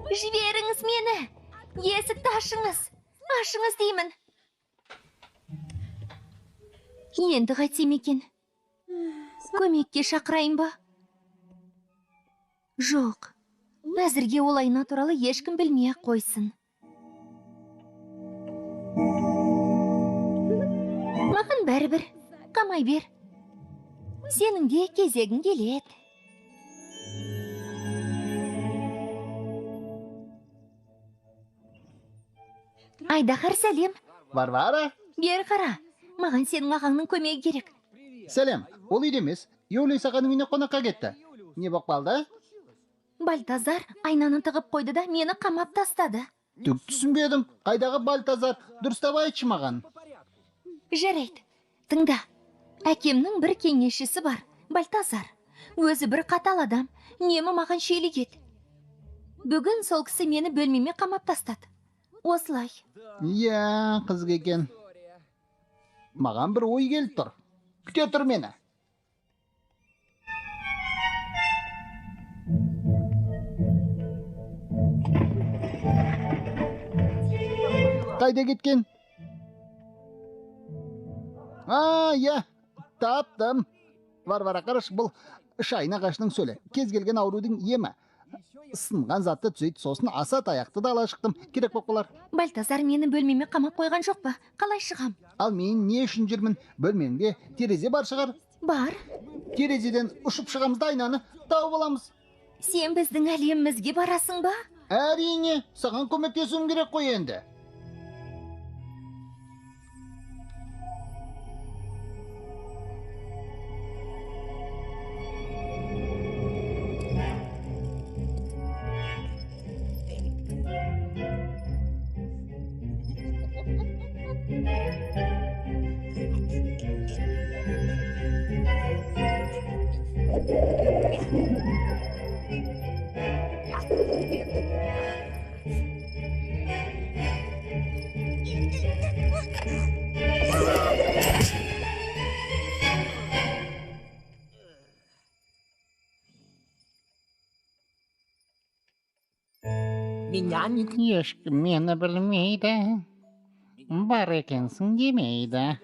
[SPEAKER 2] Жіберіңіз мені. Есікті ашыңыз. Ашыңыз деймін. Енді қайтсем екен? Көмекке шақырайын ба? Жоқ. Әзірге ол айна туралы ешкім білмей ақ қойсын. Маған бәрібір. Қамай бер. Сенің де кезегің келеді. Айдаһар, сәлем.
[SPEAKER 5] Варвара?
[SPEAKER 2] Бері қара. Маған сенің ағаңның көмегі керек.
[SPEAKER 5] Сәлем. Ол үйде емес. Юлий ағаның үйіне қонаққа кетті. Не боп қалды?
[SPEAKER 2] Бальтазар айнаны тығып қойды да мені қамап тастады.
[SPEAKER 5] Түк түсінбедім. Қайдағы Бальтазар? Дұрыстап айтшы маған.
[SPEAKER 2] Жарайды. Тыңда. Әкемнің бір кеңесшісі бар. Бальтазар. Өзі бір қатал адам. Үнемі маған шейлігеді. Бүгін сол кісі мені бөлмеме қамап тастады. Осылай.
[SPEAKER 5] Иә, қызық екен. Маған бір ой келіп тұр. Күте тұр мені. Қайда кеткен? А, иә, таптым. Варвара, қараш, бұл шайын ағашының сөлі. Кез келген аурудың емі. Сынған затты түзейді, сосын аса таяқты да ала шықтым. Керек боп қалар.
[SPEAKER 2] Бальтазар мені бөлмеме қамап қойған жоқ па? Қалай шығам?
[SPEAKER 5] Ал мен не үшін жүрмін? Бөлмеңде терезе бар шығар.
[SPEAKER 2] Бар.
[SPEAKER 5] Терезеден ұшып шығамыз да айнаны тауып аламыз.
[SPEAKER 2] Сен біздің әлемімізге барасың ба?
[SPEAKER 5] Әрине, саған көмектесуім керек қой енді.
[SPEAKER 4] Ешкім мені білмейді. Бар екенсің демейді.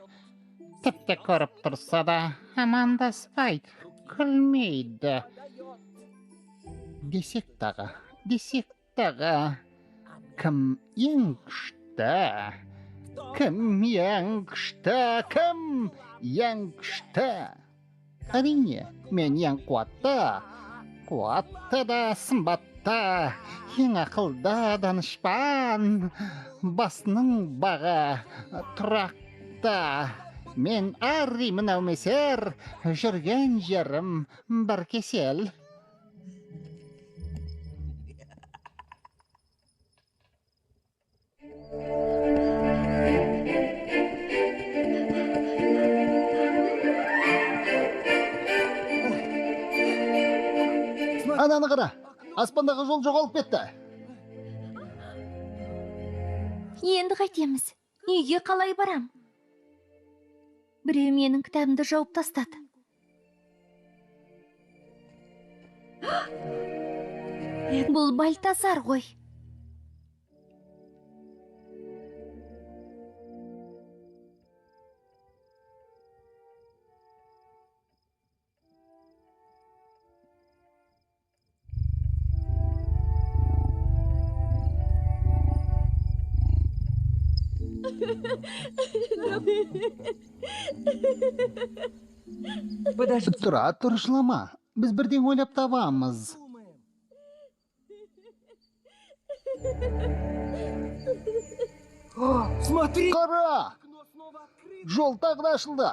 [SPEAKER 4] Тіпті көріп тұрса да амандаспайды, күлмейді.
[SPEAKER 5] Десек тағы, десек тағы. Кім ең күшті? Кім ең күшті? Кім ең күшті? Әрине, мен ең қуатты. Қуатты да сымбатты. Ең ақылды данышпан. Басының бағы тұрақты. Мен арримын әумесер, жүрген жерім бір кесел. Ананы қара, аспандағы жол жоғалып кетті.
[SPEAKER 2] Енді қайтеміз? Үйге қалай барам? Біреу менің кітабымды жауып тастады. Бұл Бальтазар ғой.
[SPEAKER 5] Тұра тұр, жылама. Біз бірден ойлап табамыз. Қара! Жол тағы да ашылды.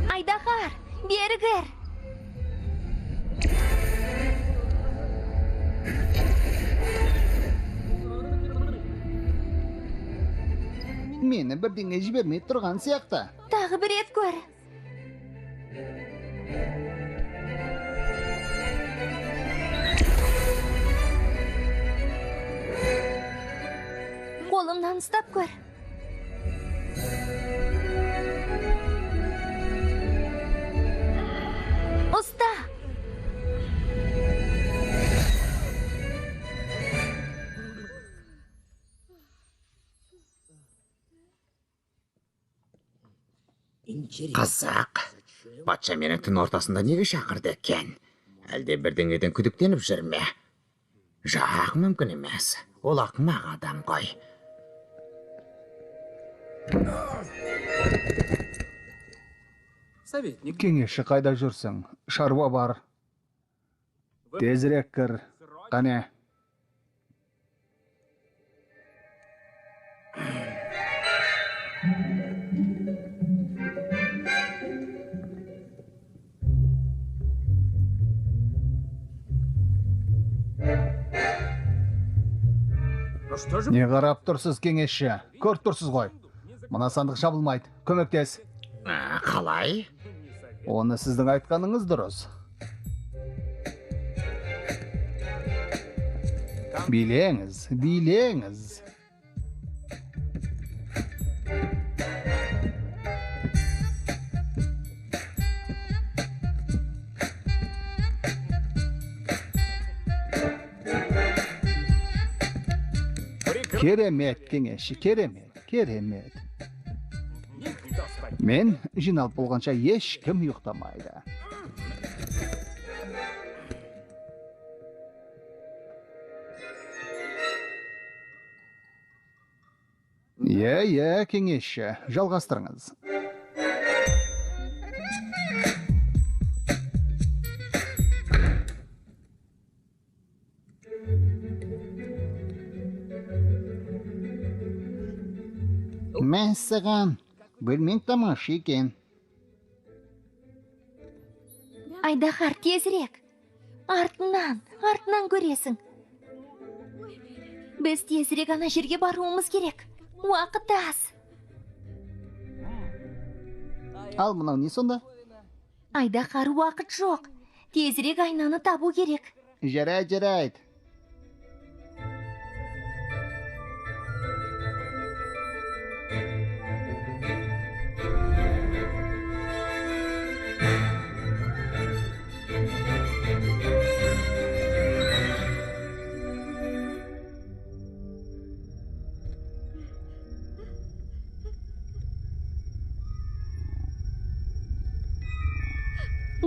[SPEAKER 2] Айдаһар, бері кір.
[SPEAKER 5] Мені бірдеңе жібермей тұрған сияқты.
[SPEAKER 2] Тағы бір рет көр. Қолымнан ұстап көр. Ұста!
[SPEAKER 7] Қызық. Патша мені түн ортасында неге шақырды екен? Әлде бірдеңеден күдіктеніп жүр ме? Жоқ, мүмкін емес. Ол ақымақ адам ғой.
[SPEAKER 3] Кеңесші, қайда жүрсің? Шаруа бар. Тезірек кір. Қане. Не қарап тұрсыз, кеңесші? Көріп тұрсыз ғой. Мына сандық жабылмайды. Көмектес.
[SPEAKER 7] Қалай?
[SPEAKER 3] Оны сіздің айтқаныңыз дұрыс. Билеңіз, билеңіз. Керемет, кеңесші, керемет, керемет. Мен жиналып болғанша ешкім ұйықтамайды. Иә, иә, кеңесші, жалғастырыңыз.
[SPEAKER 5] Мәссаған, бөлмең тамаша екен.
[SPEAKER 2] Айдаһар, тезірек. Артынан, артынан көресің. Біз тезірек ана жерге баруымыз керек. Уақыт аз.
[SPEAKER 5] Ал мынау не сонда?
[SPEAKER 2] Айдаһар, уақыт жоқ. Тезірек айнаны табу керек.
[SPEAKER 5] Жарайды, жарайды.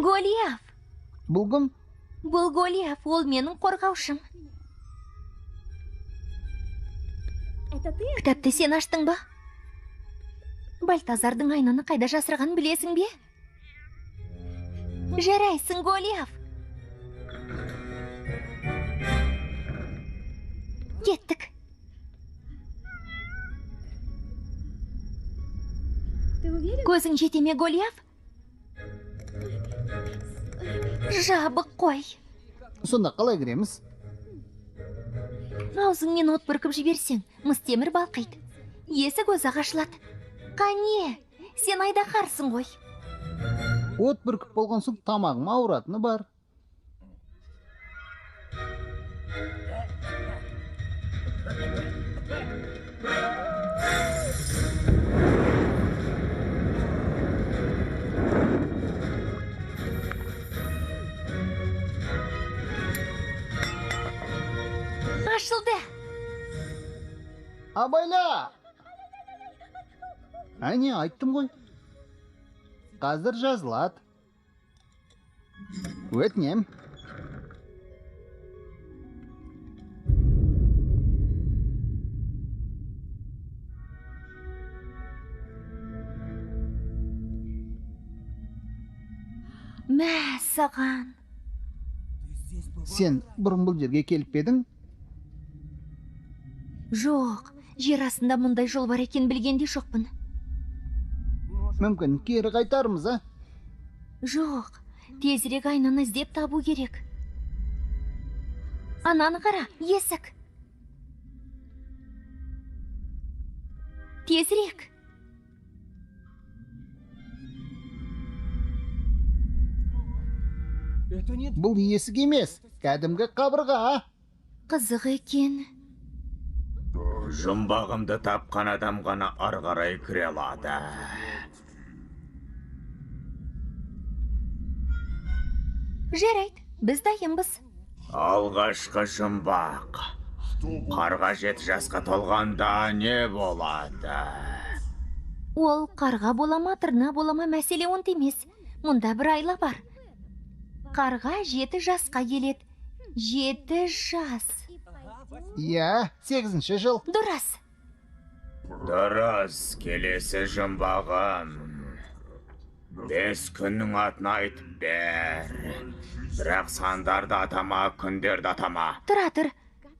[SPEAKER 2] Голиаф.
[SPEAKER 5] Бұл кім?
[SPEAKER 2] Бұл Голиаф, ол менің қорғаушым. Кітапты сен аштың ба? Бальтазардың айнаны қайда жасырғанын білесің бе? Жарайсың, Голиаф. Кеттік. Көзің жете ме, Голиаф? Жабық қой.
[SPEAKER 5] Сонда қалай кіреміз?
[SPEAKER 2] Аузыңмен от бүркіп жіберсең, мыс темір балқиды. Есік өзі ашылады. Қане, сен айдаһарсың ғой.
[SPEAKER 5] От бүркіп болған соң тамағым ауыратыны бар.
[SPEAKER 2] Ашылды.
[SPEAKER 5] Абайла! Әне, айттым ғой. Қазір жазылады. Өтінем.
[SPEAKER 2] Мә саған.
[SPEAKER 5] Сен бұрын бұл жерге келіп пе едің?
[SPEAKER 2] Жоқ, жер астында мұндай жол бар екен білген де жоқпын.
[SPEAKER 5] Мүмкін кері қайтармыз, а?
[SPEAKER 2] Жоқ, тезірек айнаны іздеп табу керек. Ананы қара, есік. Тезірек.
[SPEAKER 5] Бұл есік емес, кәдімгі қабырға.
[SPEAKER 2] Қызық екен.
[SPEAKER 1] Жұмбағымды тапқан адам ғана ары қарай кіре алады.
[SPEAKER 2] Жарайды, біз дайынбыз.
[SPEAKER 1] Алғашқы жұмбақ. Қарға 7 жасқа толғанда не болады?
[SPEAKER 2] Ол қарға бола ма, тырна бола ма, мәселе онда емес. Мұнда бір айла бар. Қарға 7 жасқа келеді. 7 жас.
[SPEAKER 5] Иә, 8-ші жыл.
[SPEAKER 2] Дұрыс.
[SPEAKER 1] Дұрыс, келесі жұмбағым. 5 күннің атын айтып бер. Бірақ сандарды атама, күндерді атама.
[SPEAKER 2] Тұра тұр.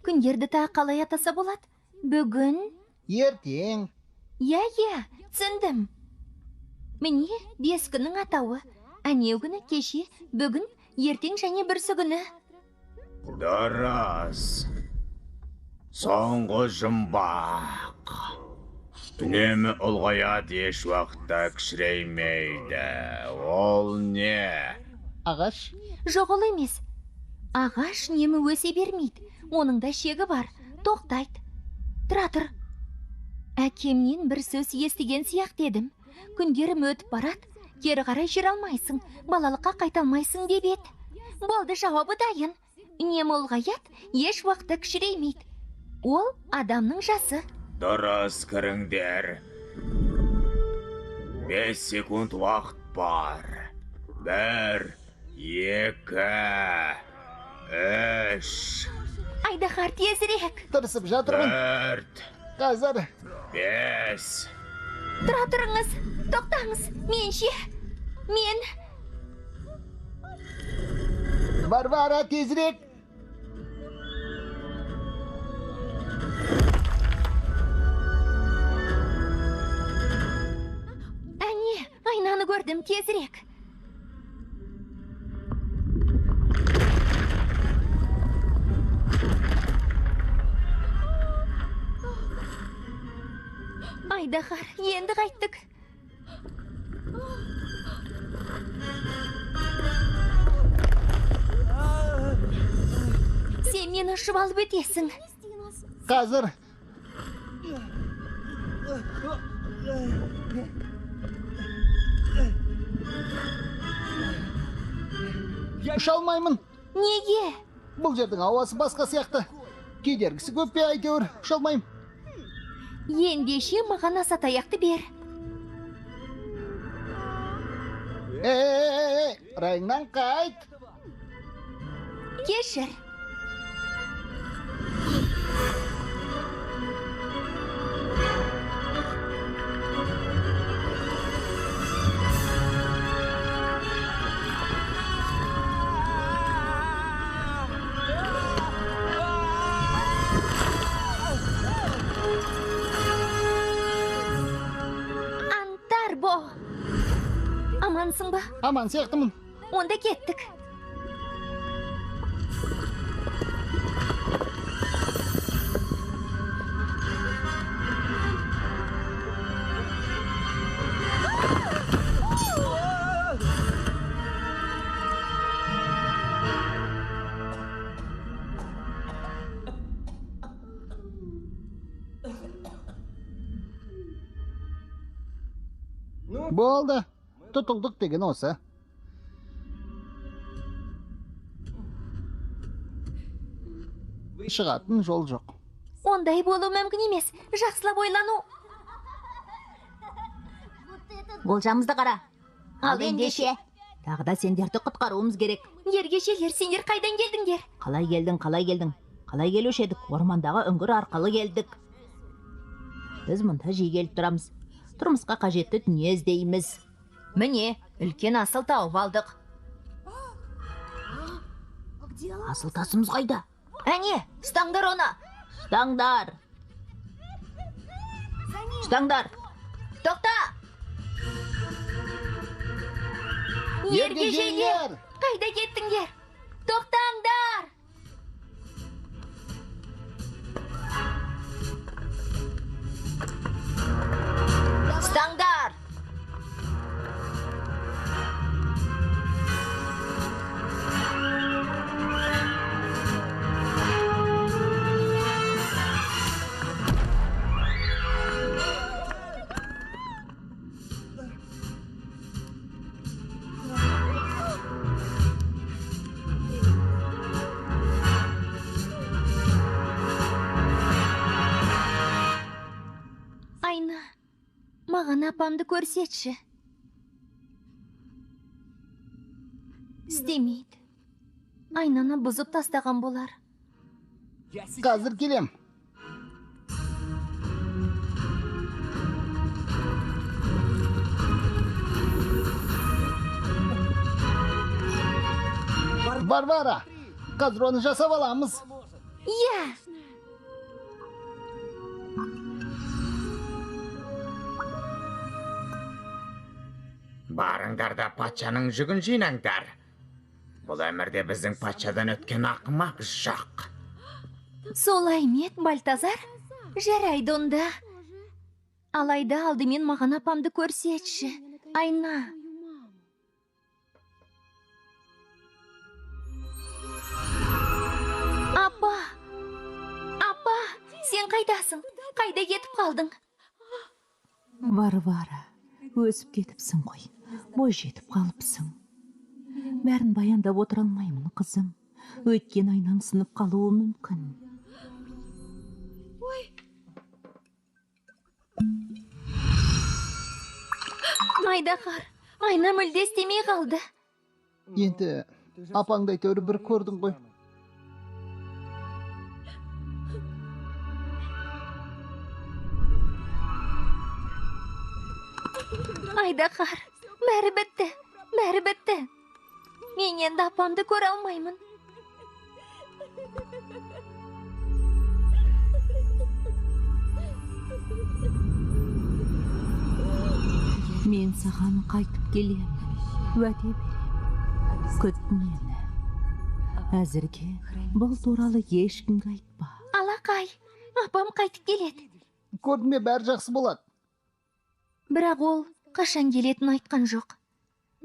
[SPEAKER 2] Күндерді тағы қалай атаса болады? Бүгін?
[SPEAKER 5] Ертең.
[SPEAKER 2] Иә, иә, түсіндім. Міне 5 күннің атауы. Әнеу күні, кеше, бүгін, ертең және бүрсі күні.
[SPEAKER 1] Дұрыс. Соңғы жұмбақ. Үнемі ұлғаяды, еш уақытта кішіреймейді. Ол не?
[SPEAKER 5] Ағаш?
[SPEAKER 2] Жоқ, ол емес. Ағаш үнемі өсе бермейді. Оның да шегі бар. Тоқтайды. Тұра тұр. Әкемнен бір сөз естіген сияқты едім. Күндерім өтіп барады, кері қарай жүре алмайсың, балалыққа қайта алмайсың деп еді. Болды, жауабы дайын. Үнемі ұлғаяды, еш уақытта кішіреймейді. Ол адамның жасы.
[SPEAKER 1] Дұрыс, кіріңдер. 5 секунд уақыт бар. 1, 2, 3.
[SPEAKER 2] Айдаһар, тезірек.
[SPEAKER 5] Тырысып жатырмын.
[SPEAKER 1] 4.
[SPEAKER 5] Қазір.
[SPEAKER 1] 5.
[SPEAKER 2] Тұра тұрыңыз, тоқтаңыз. Мен ше? Мен.
[SPEAKER 5] Варвара, тезірек.
[SPEAKER 2] Әне, айнаны көрдім, тезірек. Айдаһар, енді қайттік. Сен мені ұшып алып өтесің.
[SPEAKER 5] Қазір. Ұша алмаймын.
[SPEAKER 2] Неге?
[SPEAKER 5] Бұл жердің ауасы басқа сияқты. Кедергісі көп пе, әйтеуір, ұша алмаймын.
[SPEAKER 2] Ендеше маған асатаяқты бер.
[SPEAKER 5] Ей, райыңнан қайт.
[SPEAKER 2] Кешір. Амансың ба?
[SPEAKER 5] Аман сияқтымын.
[SPEAKER 2] Онда кеттік.
[SPEAKER 5] Болды. Тұтылдық деген осы. Шығатын жол жоқ.
[SPEAKER 2] Ондай болу мүмкін емес. Жақсылап ойлану.
[SPEAKER 6] Олжамызды қара.
[SPEAKER 2] Ал ендеше.
[SPEAKER 6] Тағы да сендерді құтқаруымыз керек.
[SPEAKER 2] Ергежейлер, сендер қайдан келдіңдер?
[SPEAKER 6] Қалай келдің, қалай келдің? Қалай келуші едік? Ормандағы үңгір арқылы келдік. Біз мұнда жиі келіп тұрамыз. Тұрмысқа қажетті дүние іздейміз.
[SPEAKER 2] Міне, үлкен асыл тауып алдық.
[SPEAKER 6] Асыл тасымыз қайда?
[SPEAKER 2] Әне, ұстаңдар оны!
[SPEAKER 6] Ұстаңдар! Ұстаңдар!
[SPEAKER 2] Тоқта! Ергежейлер! Қайда кеттіңдер? Тоқтаңдар! Ұстаңдар! Айна, маған апамды көрсетші. Істемейді. Айнаны бұзып тастаған болар.
[SPEAKER 5] Қазір келем. Варвара, қазір оны жасап аламыз.
[SPEAKER 2] Иә!
[SPEAKER 7] Барыңдар да патшаның жүгін жинаңдар. Бұл өмірде біздің патшадан өткен ақымақ жоқ.
[SPEAKER 2] Солай ма еді, Бальтазар? Жарайды онда. Алайда алдымен маған апамды көрсетші. Айна. Апа! Апа! Сен қайдасың? Қайда кетіп қалдың?
[SPEAKER 6] Варвара, өсіп кетіпсің ғой. Бой жетіп қалыпсың. Бәрін баяндап отыра алмаймын, қызым. Өйткені айнаң сынып қалуы мүмкін.
[SPEAKER 2] Айдаһар, айна мүлде істемей қалды.
[SPEAKER 5] Енді апаңды әйтеуір бір көрдің ғой.
[SPEAKER 2] Айдаһар, бәрі бітті, бәрі бітті. Мен енді апамды көре алмаймын.
[SPEAKER 6] Мен саған қайтып келемін. Уәде беремін. Күт мені. Әзірге бұл туралы ешкімге айтпа.
[SPEAKER 2] Алақай, апам қайтып келеді.
[SPEAKER 5] Көрдің бе, бәрі жақсы болады.
[SPEAKER 2] Бірақ ол қашан келетінін айтқан жоқ.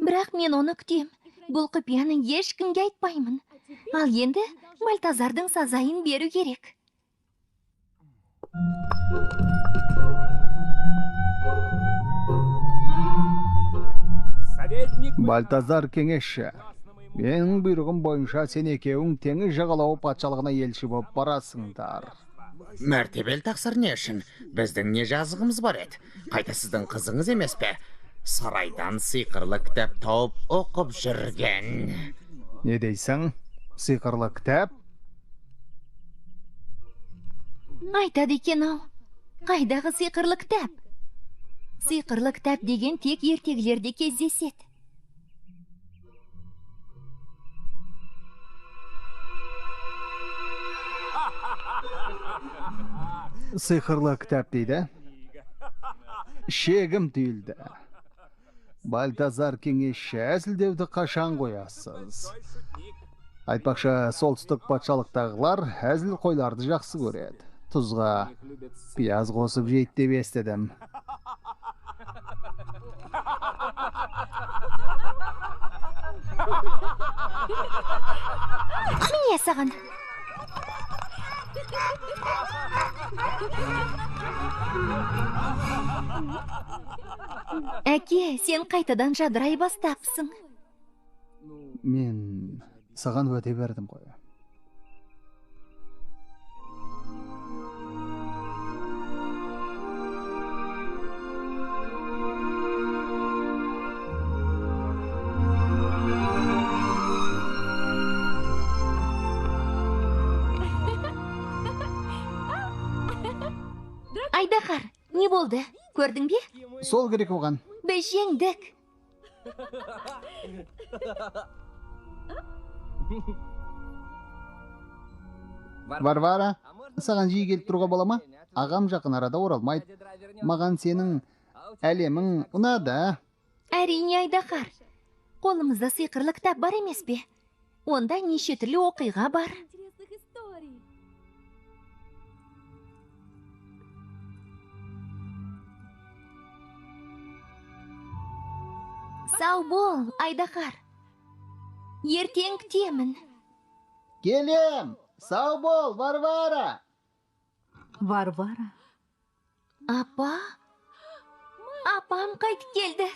[SPEAKER 2] Бірақ мен оны күтем. Бұл құпияны ешкімге айтпаймын. Ал енді Бальтазардың сазайын беру керек.
[SPEAKER 3] Бальтазар кеңесші, менің бұйрығым бойынша сен екеуің теңіз жағалауы патшалығына елші болып барасыңдар.
[SPEAKER 7] Мәртебелі тақсыр, не үшін? Біздің не жазығымыз бар еді? Қайта сіздің қызыңыз емес пе? Сарайдан сиқырлы кітап тауып оқып жүрген.
[SPEAKER 3] Не дейсің? Сиқырлы кітап?
[SPEAKER 2] Айтады екен ау. Қайдағы сиқырлы кітап? Сиқырлы кітап деген тек ертегілерде кездеседі.
[SPEAKER 3] Сиқырлы кітап дейді. Шегім түйілді. Бальтазар кеңесші, әзілдеуді қашан қоясыз? Айтпақшы, солтүстік патшалықтағылар әзіл қойларды жақсы көреді. Тұзға пияз қосып жейді деп естідім.
[SPEAKER 2] Міне саған. Әке, сен қайтадан жадырай бастапсың.
[SPEAKER 3] Мен саған уәде бердім ғой.
[SPEAKER 2] Айдаһар, не болды? Көрдің бе?
[SPEAKER 5] Сол керек оған.
[SPEAKER 2] Біз жеңдік.
[SPEAKER 5] Варвара, саған жиі келіп тұруға бола ма? Ағам жақын арада оралмайды. Маған сенің әлемің ұнады.
[SPEAKER 2] Әрине, айдаһар. Қолымызда сиқырлы кітап бар емес пе? Онда неше түрлі оқиға бар. Сау бол, айдаһар. Ертең күтемін.
[SPEAKER 5] Келем! Сау бол, Варвара!
[SPEAKER 6] Варвара.
[SPEAKER 2] Апа? Апам қайтып келді.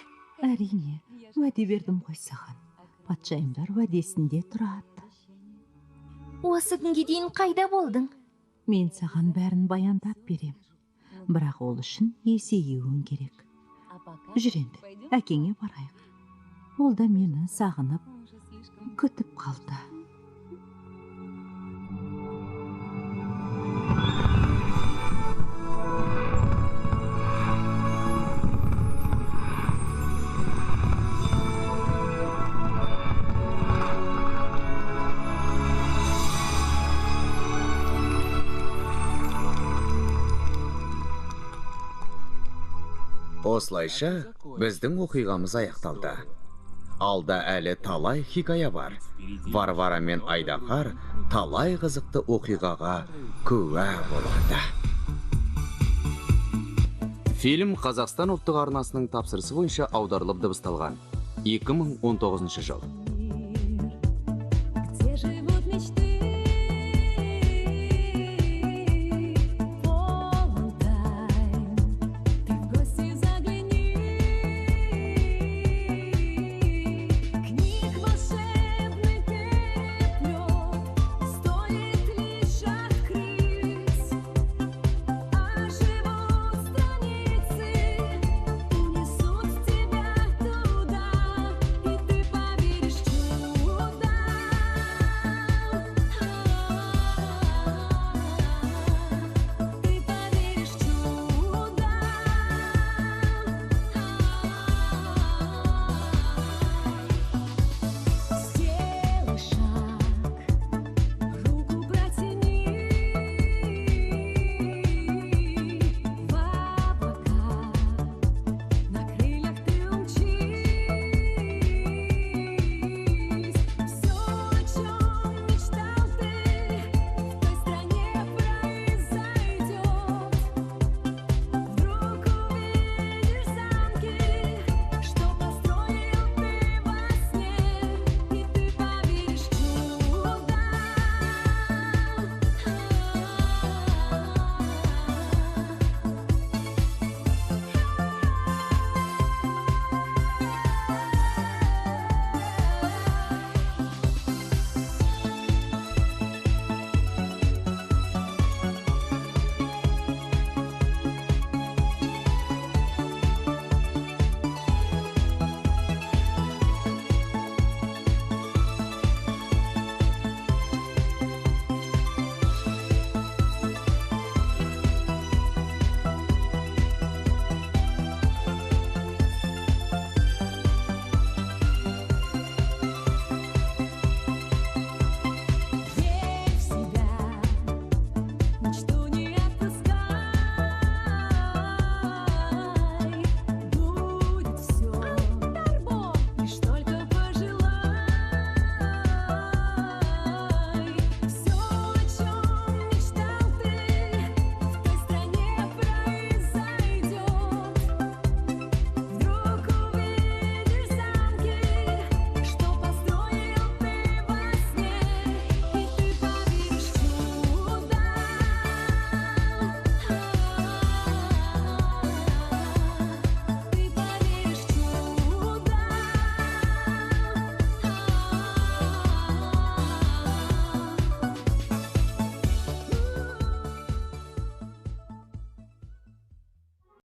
[SPEAKER 6] Әрине, уәде бердім ғой саған. Патшайымдар уәдесінде тұрады.
[SPEAKER 2] Осы күнге дейін қайда болдың?
[SPEAKER 6] Мен саған бәрін баяндап берем. Бірақ ол үшін есеюің керек. Жүр енді, әкеңе барайық. Ол да мені сағынып, күтіп қалды.
[SPEAKER 1] Осылайша біздің оқиғамыз аяқталды. Алда әлі талай хикая бар. Варвара мен айдаһар талай қызықты оқиғаға куә болады. Фильм Қазақстан ұлттық арнасының тапсырысы бойынша аударылып дыбысталған. 2019 жыл.